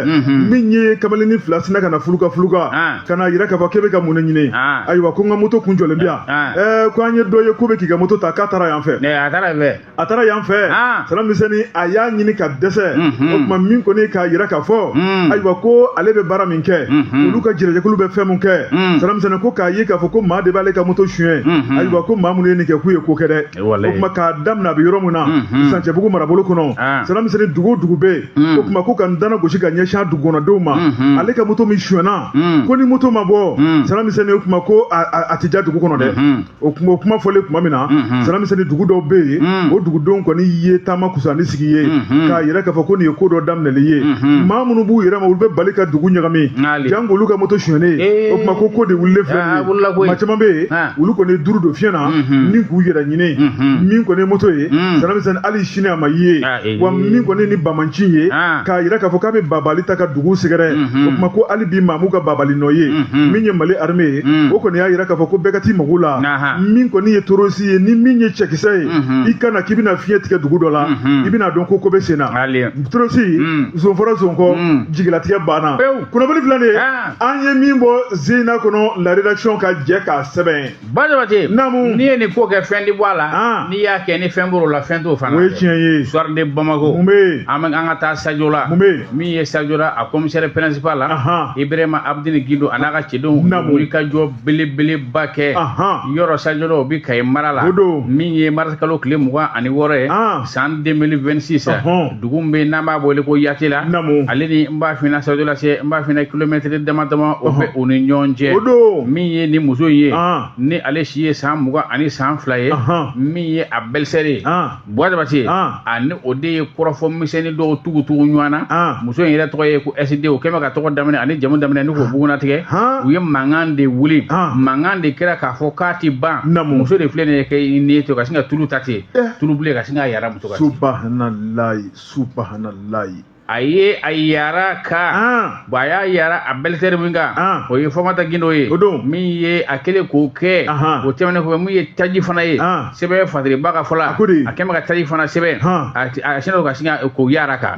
Speaker 1: Min ye kamalennin fila sinna ka na fuluka fuluka, ka na yira k'a fɔ k'e bɛ ka mun de ɲini. Ayiwa, ko n ka moto kun jɔlen bɛ yan. Ɛɛ, ko an ye dɔ ye k'u bɛ k'i ka moto ta, k'a taara yan fɛ.
Speaker 2: Ne, a taara fɛ.
Speaker 1: A taara yan fɛ. Sɛbɛn misɛnnin, a y'a ɲini ka dɛsɛ. O tuma min kɔni k'a yira k'a fɔ, ayiwa, ko ale bɛ baara min kɛ, olu ka jɛrɛjɛkulu bɛ fɛn min kɛ, sɛbɛn misɛnnin ko k'a ye k'a fɔ ko maa de b'ale ka moto suɲɛ. Ayiwa, ko maa minnu ye nin kɛ, k'u ye ko kɛ dɛ.
Speaker 2: Eh, walayi.
Speaker 1: O tuma k'a daminɛ a bɛ yɔrɔ min na, Zancɛbugu marabolo kɔnɔ, sɛbɛn misɛnnin, dugu o dugu bɛ yen, o tuma ko ka n dana gosi ka ɲɛsin a dugukɔnɔdenw ma, ale ka moto min suɲɛna, ko ni moto ma bɔ, sɛbɛn misɛnnin, o tuma ko a tɛ ja dugu kɔnɔ dɛ. O kuma, o kuma fɔlen tuma min na, sɛbɛn misɛnnin, dugu dɔw bɛ yen, o dugudenw kɔni ye taama kusa ni sigi ye, k'a yira k'a fɔ ko nin ye ko dɔ daminɛli ye. Maa minnu b'u yɛrɛ ma, olu bɛ bali ka dugu ɲagami, jango olu ka moto sonyɛnen. O tuma ko ko de wulilen filɛ nin ye. Maa caman bɛ yen, olu kɔni ye duuru don fiɲɛ na ni k'u yɛrɛ ɲini. Min kɔni ye moto ye, Sanamisɛn, hali sini a ma ye. Wa min kɔni ni bamanci ye, k'a yira k'a fɔ k'a bɛ babali ta ka dugu sɛgɛrɛ, o tuma ko hali bi maa m'u ka babali nɔ ye. Min ye Mali armée ye, o kɔni y'a yira k'a fɔ ko bɛɛ ka t'i mago la. Min kɔni ye terroriste ye, ni min ye cɛkisɛ ye, i ka na k'i bɛna fiɲɛ tigɛ dugu dɔ la, i bɛna dɔn ko ko bɛ sen na. Terroriste zon fɔra zon kɔ, jigilatigɛ banna. Kunnafoni filɛ nin ye, an ye min bɔ Zena kɔnɔ, la rédaction ka jɛ k'a sɛbɛn.
Speaker 2: Ba Jabate,
Speaker 1: Naamu.
Speaker 2: N'i ye nin ko kɛ, fɛn di bɔ a la. N'i y'a kɛ ni fɛn bɔr'o la, fɛn t'o fana.
Speaker 1: O ye tiɲɛ ye.
Speaker 2: Soir de Bamako.
Speaker 1: Mun bɛ yen?
Speaker 2: An bɛ an ka taa Sajola.
Speaker 1: Mun bɛ yen?
Speaker 2: Min ye Sajola a commissaire principal la, Ibrahima Abdini Gindo, a n'a ka cɛdenw wulikajɔ belebeleba kɛ. Yɔrɔ Sajola, o bɛ Kayi mara la.
Speaker 1: O don.
Speaker 2: Min ye mars kalo tile 26 ye, san 2026. Dugu min bɛ yen n'an b'a wele ko Yatela.
Speaker 1: Naamu.
Speaker 2: Ale ni n b'a f'i ɲɛna Sajola cɛ, n b'a f'i ɲɛna kilomɛtiri dama dama o bɛ u ni ɲɔgɔn cɛ.
Speaker 1: O don.
Speaker 2: Min ye nin muso in ye, ni ale si ye san 22 ye, min ye a belle-sœur ye, Buwa Jabate, ani o de ye kɔrɔfɔ misɛnnin dɔw tugu tugu ɲɔgɔn na. Muso in yɛrɛ tɔgɔ ye ko SD. O kɛlen bɛ ka tɔgɔ daminɛ ani jamu daminɛ ni k'o bugunnatigɛ. U ye mankan de wuli, mankan de kɛra k'a fɔ k'a ti ban. Muso de filɛ nin ye kɛ nin ye to ka sin ka tulu ta ten, tulu bilen, ka sin k'a yara muso kan.
Speaker 1: Subahanallahi, subahanallahi.
Speaker 2: A ye a yara kan, bon, a y'a yara a belle-sœur min kan, o ye Fɔmata Gindo ye.
Speaker 1: O don.
Speaker 2: Min ye a kɛlen k'o kɛ, o tɛmɛnen kɔfɛ, min ye taji fana ye, sɛbɛn fatiriba ka fɔ la, a kɛlen bɛ ka taji fana sɛbɛn, a sinna ka sin k'o yara kan.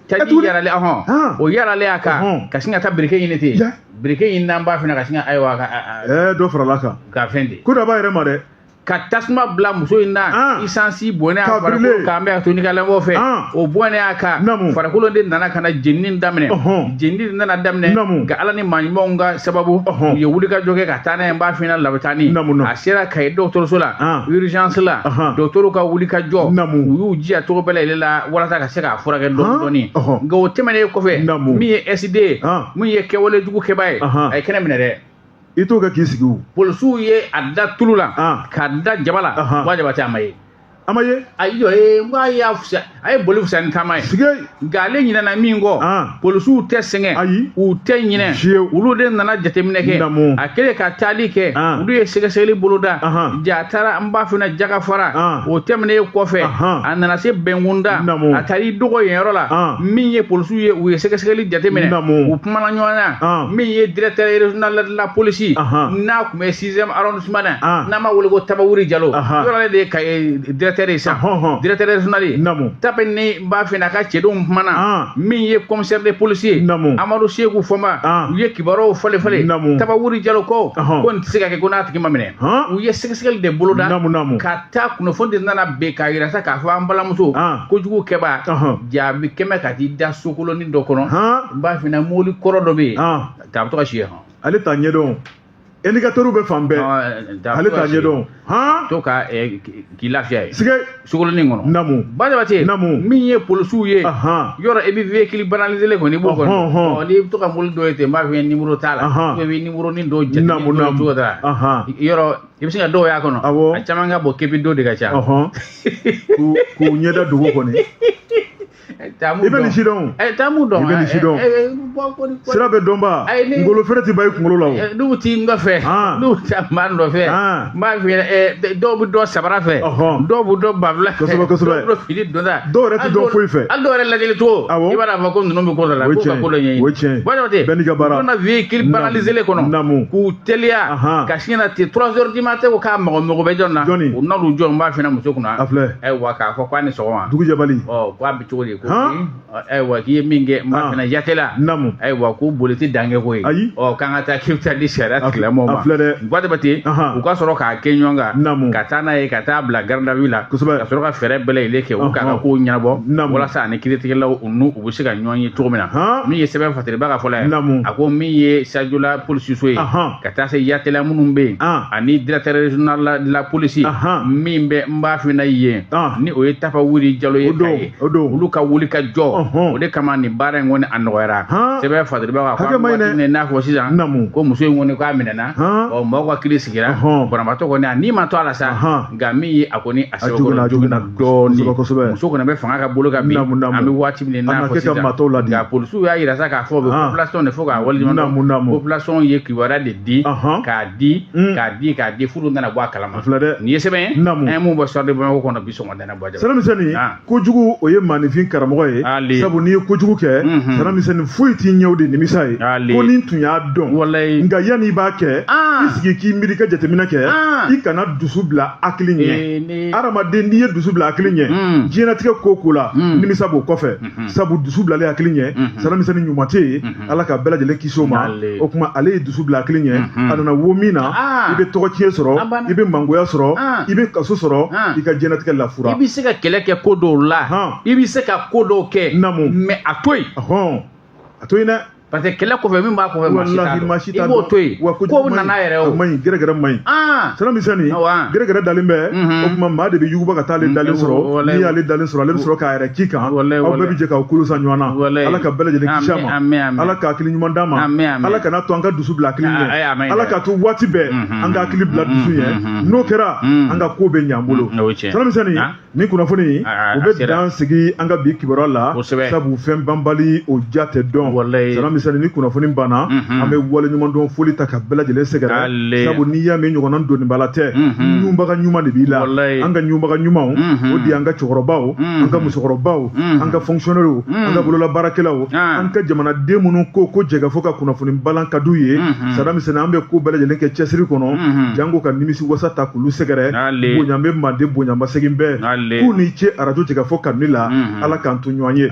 Speaker 2: Taji yaralen, ɔhɔn, o yaralen a kan, ka sin ka taa briquet ɲini ten, briquet ɲini n'an b'a fana ka sin ka, ayiwa, ka
Speaker 1: dɔ farala kan.
Speaker 2: Ka fɛn de
Speaker 1: ko dɔ b'a yɛrɛ ma dɛ.
Speaker 2: Ka tasuma bila muso in na, isansi bɔnɛ a farikolo kan, bɛ a to ni ka lamɔ fɛ, o bɔnɛ a kan, farikolo de nana ka na jenini daminɛ. Jenini de nana daminɛ, nka Ala ni maa ɲumanw ka sababu, u ye wulikajɔ kɛ ka taa n'a ye, n b'a f'i ɲɛna, labitani. A sera Kayi dɔgɔtɔrɔso la, urgence la, dɔgɔtɔrɔw ka wulikajɔ, u y'u jija cogo bɛɛ lajɛlen la walasa ka se k'a furakɛ dɔɔni dɔɔni. Nka o tɛmɛnen kɔfɛ, min ye SD ye, min ye kɛwale jugu kɛbaa ye, a ye kɛnɛ minɛ dɛ.
Speaker 1: I t'o kɛ k'i sigi o.
Speaker 2: Polisiw ye a da tulu la, k'a da jaba la. Buwa Jabate, a ma ye.
Speaker 1: A ma ye.
Speaker 2: A y'i jɔ ee, n ko a y'a fisaya, a ye boli fisaya ni taama ye.
Speaker 1: Sige.
Speaker 2: Nka ale ɲinɛna min kɔ, polisiw tɛ sɛgɛn.
Speaker 1: Ayi.
Speaker 2: U tɛ ɲinɛ.
Speaker 1: Fiyewu.
Speaker 2: Olu de nana jateminɛ kɛ.
Speaker 1: Naamu.
Speaker 2: A kɛlen ka taali kɛ, olu ye sɛgɛsɛgɛli boloda. Ja a taara, n b'a f'i ɲɛna, jaga fara. O tɛmɛnen kɔfɛ, a nana se Bɛnkunda.
Speaker 1: Naamu.
Speaker 2: A taara i dogo yen yɔrɔ la. Min ye polisiw ye, u ye sɛgɛsɛgɛli jateminɛ.
Speaker 1: Naamu.
Speaker 2: U kumana ɲɔgɔn na. Min ye directeur régional de la police, n'a tun bɛ 6e arrondissement na, n'an b'a wele ko Tabawuri Jalo, yɔrɔ ale de ye Kayi directeur ye sisan, directeur régional ye.
Speaker 1: Naamu.
Speaker 2: Tape ni n b'a f'i ɲɛna, a ka cɛdenw kumana. Min ye commissaire de police ye,
Speaker 1: Naamu.
Speaker 2: Amadu Seku Fɔnba, u ye kibaruyaw falen falen.
Speaker 1: Naamu.
Speaker 2: Tabawuri Jalo ko ko nin tɛ se ka kɛ ko n'a tigi ma minɛ. U ye sɛgɛsɛgɛli de boloda.
Speaker 1: Naamu, naamu.
Speaker 2: Ka taa kunnafoni de nana bɛn k'a yira sa k'a fɔ an balimamuso kojugu kɛbaa jaabi kɛmɛ ka t'i da sokolonin dɔ kɔnɔ. N b'a f'i ɲɛna, mobili kɔrɔ dɔ bɛ yen, a bɛ to ka si yen.
Speaker 1: Ale t'a ɲɛdɔn, indicateur bɛ fan bɛɛ, ale t'a ɲɛdɔn.
Speaker 2: To ka k'i lafiya ye
Speaker 1: sige
Speaker 2: sokolonin kɔnɔ.
Speaker 1: Naamu.
Speaker 2: Ba Jabate,
Speaker 1: Naamu.
Speaker 2: min ye polisiw ye, yɔrɔ i bɛ véhicule banalisé kɔni, i b'o kɔnɔ. N'i bɛ to ka mobili dɔ ye ten, n b'a f'i ɲɛna, numéro t'a la, i bɛ numéro ni dɔw jate cogo dɔ la, yɔrɔ i bɛ se ka dɔw y'a kɔnɔ. A caman ka bɔ képi dɔ de ka ca.
Speaker 1: K'u ɲɛda dogo kɔni. I bɛ nin si dɔn.
Speaker 2: Taamu dɔn.
Speaker 1: I bɛ nin si dɔn. Sira bɛ dɔnba. Ngolo fɛrɛ ti ban i kunkolo la o.
Speaker 2: N'u bɛ t'i nɔfɛ, n'u bɛ taa maa nɔfɛ, n b'a f'i ɲɛna, dɔw bɛ dɔ sabara fɛ, dɔw bɛ dɔ banfula fɛ,
Speaker 1: kosɛbɛ kosɛbɛ,
Speaker 2: dɔw bɛ fini donda.
Speaker 1: Dɔw yɛrɛ tɛ dɔn foyi fɛ.
Speaker 2: Hali dɔw yɛrɛ lajɛli cogo, i b'a dɔn k'a fɔ ko ninnu bɛ ko dɔ la, k'u ka ko dɔ ɲɛɲini.
Speaker 1: O ye tiɲɛ ye.
Speaker 2: Ba Jabate,
Speaker 1: bɛɛ n'i ka baara.
Speaker 2: U donna véhicule banalisé kɔnɔ.
Speaker 1: Naamu.
Speaker 2: K'u teliya ka sin na ten 3 heures du matin, ko k'a mago bɛ jɔn na.
Speaker 1: Jɔnni?
Speaker 2: U nan'u jɔ, n b'a f'i ɲɛna, muso kunna.
Speaker 1: A filɛ.
Speaker 2: Ayiwa, k'a fɔ k'a ni sɔgɔma.
Speaker 1: Dugujɛbali.
Speaker 2: Ɔ, k'a bɛ cogo di? Ko ayiwa, k'i ye min kɛ, n b'a f'i ɲɛna, Yatela.
Speaker 1: Naamu.
Speaker 2: Ayiwa, ko boli tɛ dan kɛ ko ye.
Speaker 1: Ayi.
Speaker 2: Ɔ, k'an ka taa, k'i bɛ taa di sariya tigilamɔgɔw ma.
Speaker 1: A filɛ dɛ.
Speaker 2: Ba Jabate, u ka sɔrɔ k'a kɛ ɲɔgɔn kan.
Speaker 1: Naamu.
Speaker 2: Ka taa n'a ye, ka taa bila garde à vue la.
Speaker 1: Kosɛbɛ.
Speaker 2: Ka sɔrɔ ka fɛɛrɛ bɛɛ lajɛlen kɛ, u k'a ka kow ɲɛnabɔ. Walasa ani kiiritigɛlaw n'u u bɛ se ka ɲɔgɔn ye cogo min na. Min ye sɛbɛn fatiriba ka fɔ la ye.
Speaker 1: Naamu.
Speaker 2: A ko min ye Sajola polisiso ye. Ka taa se Yatela minnu bɛ yen. Ani directeur régional de la police. Min bɛ n b'a f'i ɲɛna yen. Ni o ye Tapawuri Jalo ye.
Speaker 1: O don.
Speaker 2: Olu ka wuli ka jɔ, o de kama nin baara in kɔni a nɔgɔyara. Sɛbɛn fadiriba ka ko waati min n'a fɔ sisan ko muso in kɔni k'a minɛna, ɔ mɔgɔw ka kiiri sigira, banabaatɔ kɔni a ni ma to a la sa, nka min ye a kɔni a sɛbɛkɔrɔ joginna dɔɔnin. Muso kɔni bɛ fanga ka bolo kan bi, an bɛ waati min n'a fɔ sisan, nka polisiw y'a yira sa k'a fɔ u bɛ population de fo k'a waleɲuman dɔn. Population ye kibaruya de di k'a di k'a di k'a di, furu nana bɔ a kalama. Nin ye sɛbɛn ye an ye mun bɔ Soir de Bamako kɔnɔ bi sɔgɔmada in na. Bɔ
Speaker 1: Siramisɛnnin, kojugu o ye maaninfin karamɔgɔ ye, sabu n'i ye kojugu kɛ, Siramisɛnnin, foyi t'i ɲɛ o de nimisa ye ko ni tun y'a dɔn. Nka yanni i b'a kɛ, i sigi k'i miiri ka jateminɛ kɛ, i kana dusu bila hakili ɲɛ. Hadamaden, n'i ye dusu bila hakili ɲɛ diɲɛlatigɛ ko ko la, nimisa b'o kɔfɛ, sabu dusu bilalen hakili ɲɛ, Siramisɛnnin, ɲuman tɛ yen. Ala ka bɛɛ lajɛlen kisi o ma. O tuma ale ye dusu bila hakili ɲɛ, a nana wo min na, i bɛ tɔgɔ tiɲɛ sɔrɔ, i bɛ mangoya sɔrɔ, i bɛ kaso sɔrɔ, i ka diɲɛlatigɛ lafura.
Speaker 2: I bɛ se ka kɛlɛ kɛ ko dɔw la, i bɛ se ka ko dɔw kɛ, mais a to yen.
Speaker 1: A to yen dɛ.
Speaker 2: Parce que kɛlɛ kɔfɛ, min b'a kɔfɛ, maa si t'a dɔn. I b'o to yen, ko nana yɛrɛ
Speaker 1: o. A man ɲi, gɛrɛgɛrɛ man ɲi. Siramisɛnnin, gɛrɛgɛrɛ dalen bɛ, o tuma maa de bɛ yuguba ka taa ale dalen sɔrɔ. N'i y'ale dalen sɔrɔ, ale bɛ sɔrɔ k'a yɛrɛ k'i kan, aw bɛɛ bɛ jɛ k'aw kolo sa ɲɔgɔn na. Ala ka bɛɛ lajɛlen kisi a ma. Ala ka hakili ɲuman d'an ma. Ala kana to an ka dusu bila hakili ɲɛ. Ala ka to waati bɛɛ an ka hakili bila dusu ɲɛ. N'o kɛra, an ka ko bɛ ɲɛ an bolo. Siramisɛnnin, Ni kunnafoni o bɛ dan sigi an ka bi kibaruya la, sabu fɛn banbali o ja tɛ dɔn. Siramisɛnnin, ni kunnafoni banna, an bɛ waleɲumandɔn foli ta ka bɛɛ lajɛlen sɛgɛrɛ, sabu n'i y'a mɛn ɲɔgɔnna donnibala tɛ, ɲunbaga ɲuman de b'i la. An ka ɲunbaga ɲumanw, o de y'an ka cɛkɔrɔbaw, an ka musokɔrɔbaw, an ka fonctionnaires, an ka bololabaarakɛlaw, an ka jamanaden minnu ko ko jɛkafɔ ka kunnafoni balan ka d'u ye. Siramisɛnnin, an bɛ ko bɛɛ lajɛlen kɛ cɛsiri kɔnɔ, janko ka nimisi wasa ta k'olu sɛgɛrɛ. Bonya bɛ manden, bonya ma segin bɛɛ. K'u ni ce arajo jɛkafɔ kanuni la. Ala k'an to ɲɔgɔn ye.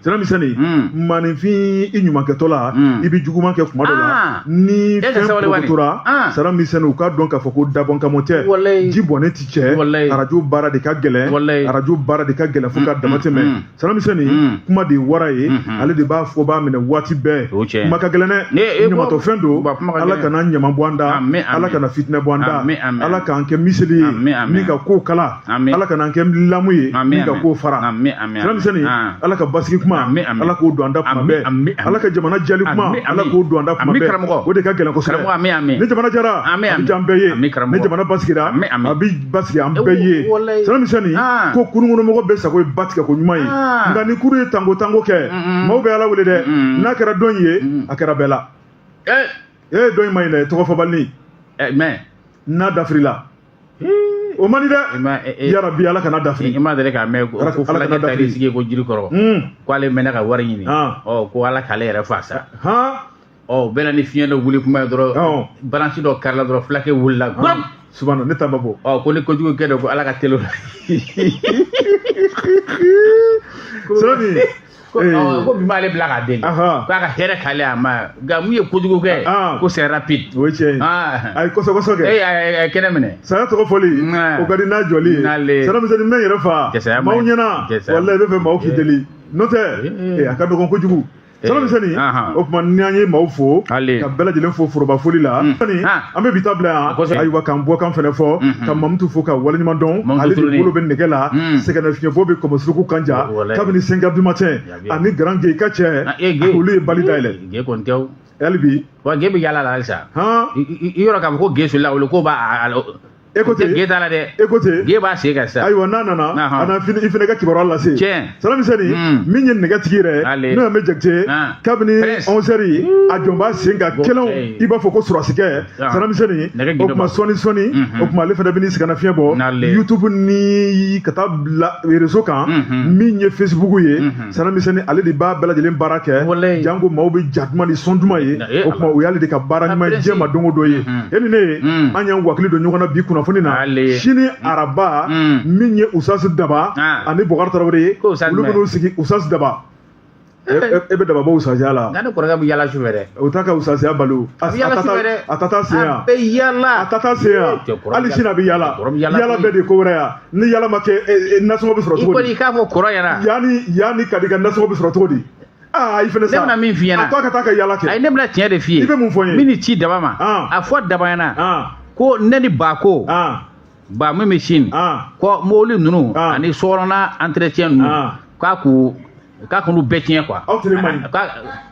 Speaker 1: Siramisɛnnin, maaninfin, i ɲumankɛtɔ la, i bɛ juguman kɛ kuma dɔ la. Ni fɛn porokotora, Siramisɛnnin, u k'a dɔn k'a fɔ ko dabɔn kama tɛ, ji bɔnnen ti cɛ. Arajo baara de ka gɛlɛn, arajo baara de ka gɛlɛn fo ka dama tɛmɛ. Siramisɛnnin, kuma de ye wara ye, ale de b'a fɔ b'a minɛ waati bɛɛ. Kuma ka gɛlɛn dɛ, ɲamatɔfɛn don. Ala kana ɲama bɔ an da, Ala kana fitinɛ bɔ an da, Ala k'an kɛ miseli ye min ka kow kala, Ala kana an kɛ lamu ye min ka kow fara. Siramisɛnnin, Ala ka basigi kuma, Ala k'o don an da kuma bɛɛ. Ala ka jamana jali kuma, Ala k'o don an da kuma bɛɛ. O de ka gɛlɛn kosɛbɛ. Ni jamana jara, a bɛ diya an bɛɛ ye. Ni jamana basigira, a bɛ basigi an bɛɛ ye. Siramisɛnnin, ko kurunkɔnɔmɔgɔ bɛɛ sago ye ba tigɛ ko ɲuman ye, nka ni kuru ye tango tango kɛ, maaw bɛ Ala wele dɛ. N'a kɛra dɔn ye, a kɛra bɛɛ la. Ee, dɔn in ma ɲi dɛ, tɔgɔ fɔbali.
Speaker 2: Mais
Speaker 1: n'a dafirila, o man di dɛ. Yarabi, Ala kana dafiri.
Speaker 2: I ma deli k'a mɛn ko fulakɛ taar'i sigi ko jiri kɔrɔ, k'ale mɛnna ka wari ɲini, ɔ ko Ala k'ale yɛrɛ fa sa. Ɔ bɛɛ na ni fiɲɛ dɔ wuli kuma ye dɔrɔn, branche dɔ karila dɔrɔn, fulakɛ wulila.
Speaker 1: Subahana, ne ta ma bɔ.
Speaker 2: Ɔ ko ni kojugu kɛ dɔ, ko Ala ka teli o la.
Speaker 1: Sirani.
Speaker 2: Ko bi m'ale bila k'a deli k'a ka hɛrɛ k'ale a ma, nka mun ye kojugu kɛ, ko c'est rapide.
Speaker 1: O ye tiɲɛ ye. A ye kɔsɔ kɔsɔ kɛ.
Speaker 2: Ee, a ye kɛnɛ minɛ.
Speaker 1: Saya tɔgɔ fɔli, o ka di n'a jɔli ye. Siramisɛnnin, n bɛ n yɛrɛ fa maaw ɲɛna, walayi i bɛ fɛ maaw k'i deli, n'o tɛ a ka dɔgɔn kojugu. Siramisɛnnin, o tuma ni an ye maaw fo ka bɛɛ lajɛlen fo foroba foli la, an bɛ bi ta bila yan. Ayiwa, k'an bɔkan fɛnɛ fɔ, ka Mamutu fo ka waleɲuman dɔn. Ale de bolo bɛ nɛgɛ la, sɛgɛnnafiɲɛbɔ bɛ kɔmɔsuruku kan ja kabini 5 heures du matin, ani Grand Gueye ka cɛ, olu ye bali dayɛlɛ.
Speaker 2: Gueye kɔni tɛ o.
Speaker 1: Hali bi.
Speaker 2: Wa Gueye bɛ yaala la halisa. I yɔrɔ k'a fɔ ko Gueye solila wele k'o b'a
Speaker 1: E ko ten.
Speaker 2: Gueye t'a la dɛ.
Speaker 1: E ko ten.
Speaker 2: Gueye b'a sen kan sisan.
Speaker 1: Ayiwa, n'a nana, a na i fana ka kibaruya lase.
Speaker 2: Tiɲɛ.
Speaker 1: Siramisɛnnin, min ye nɛgɛtigi yɛrɛ, n'o ye Amɛ Jakite, kabini 11 heures a jɔn b'a sen kan kɛlɛw, i b'a fɔ ko sɔrɔdasikɛ. Siramisɛnnin, o tuma sɔɔni sɔɔni, o tuma ale fana bɛ n'i sɛgɛnnafiɲɛ bɔ YouTube ni ka taa bila réseau kan, min ye Facebook ye. Siramisɛnnin, ale de b'a bɛɛ lajɛlen baara kɛ, janko maaw bɛ ja duman ni son duman ye. O tuma o y'ale de ka baara ɲuman ye diɲɛ ma don o don ye. E ni ne ye, an y'an wakili don ɲɔgɔn na bi kunnafoni na. Sini araba, min ye Usasi Daba ani Bɔkari Tarawele ye, olu bɛn'u sigi. Usasi Daba, e bɛ daba bɔ usasiya la.
Speaker 2: Nka ne kɔrɔkɛ bɛ yala su fɛ dɛ.
Speaker 1: O t'a ka usasiya balo.
Speaker 2: A bɛ yala su fɛ dɛ.
Speaker 1: A ta taa sen yan.
Speaker 2: A bɛ yala.
Speaker 1: A ta taa sen yan. Hali sini a bɛ yala. Yala bɛɛ de ye ko wɛrɛ ya. Ni yala ma kɛ, nasɔngɔ bɛ sɔrɔ cogo
Speaker 2: di? I kɔni k'a fɔ kɔrɔ ɲɛna.
Speaker 1: Yanni yanni ka di ka nasɔngɔ bɛ sɔrɔ cogo di? Aa, i fana sa.
Speaker 2: Ne bɛna min f'i ɲɛna.
Speaker 1: A to a ka taa ka yala kɛ.
Speaker 2: Ayi, ne bɛna tiɲɛ de f'i ye.
Speaker 1: I bɛ mun fɔ n ye?
Speaker 2: Min ni ci daba ma. A fɔ daba ɲɛna. Ko ne ni ba ko. Ba min bɛ sini. Ko mobili ninnu ani sokɔnɔna entretien ninnu. K'a k'u K'a kan'u bɛɛ tiɲɛ quoi.
Speaker 1: Aw tere man ɲi.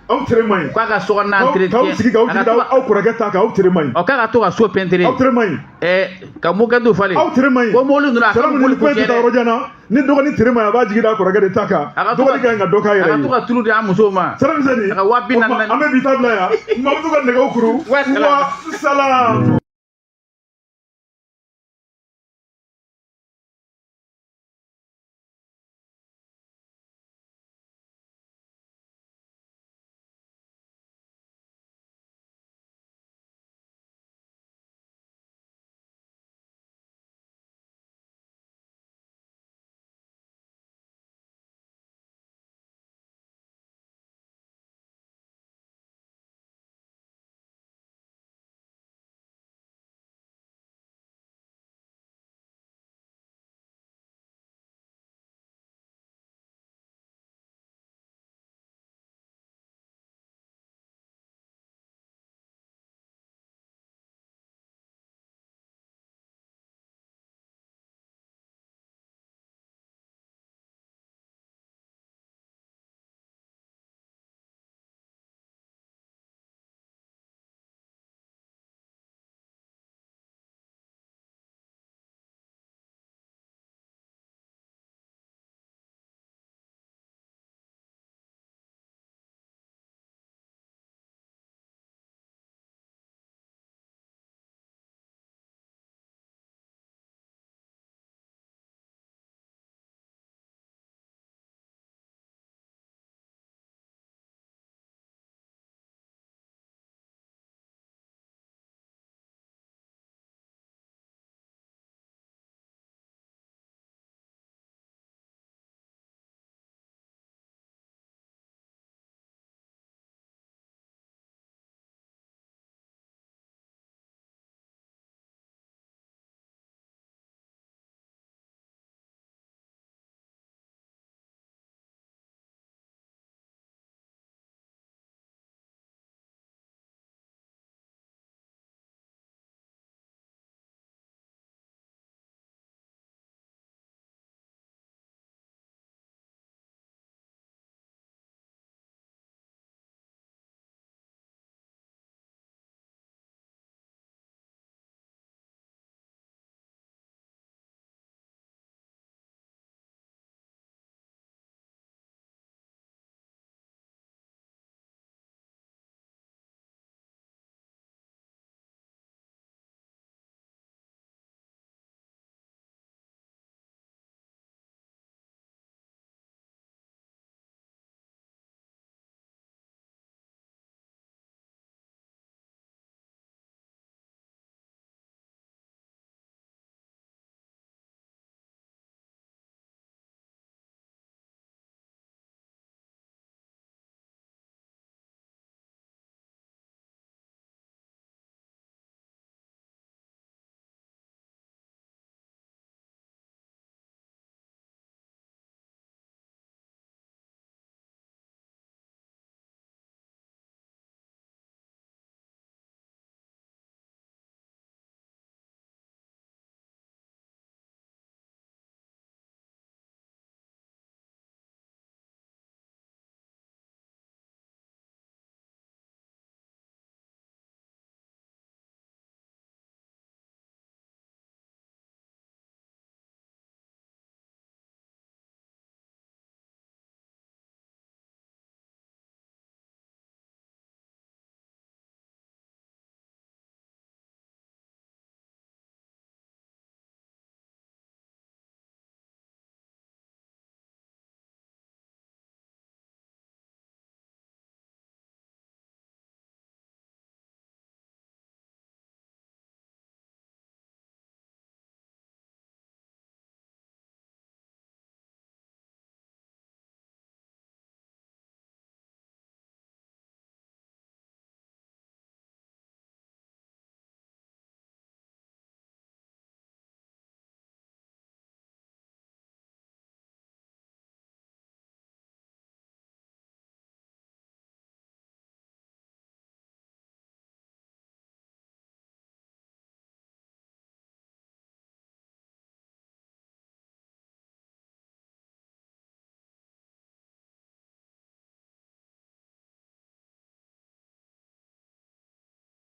Speaker 1: Aw tere man ɲi.
Speaker 2: K'a ka sokɔnɔna entretien.
Speaker 1: K'aw sigi k'aw jigi da aw kɔrɔkɛ ta kan, aw tere man ɲi.
Speaker 2: Ɔ, k'a ka to ka so peinturer.
Speaker 1: Aw tere man ɲi.
Speaker 2: Ka moquette falen.
Speaker 1: Aw tere man ɲi.
Speaker 2: Ko mobili ninnu, a ka mobili
Speaker 1: ko tiɲɛ dɛ. Yɔrɔ jan na, ni dɔgɔnin tere man ɲi, a b'a jigi da kɔrɔkɛ de ta kan. Dɔgɔnin ka ɲi ka dɔ k'a yɛrɛ ye.
Speaker 2: A ka to ka tulu di an musow ma.
Speaker 1: Sira Misɛnnin.
Speaker 2: A ka 2040.
Speaker 1: An bɛ bi ta bila yan. Mamutu ka nɛgɛw kuru.
Speaker 2: Wa
Speaker 1: salam.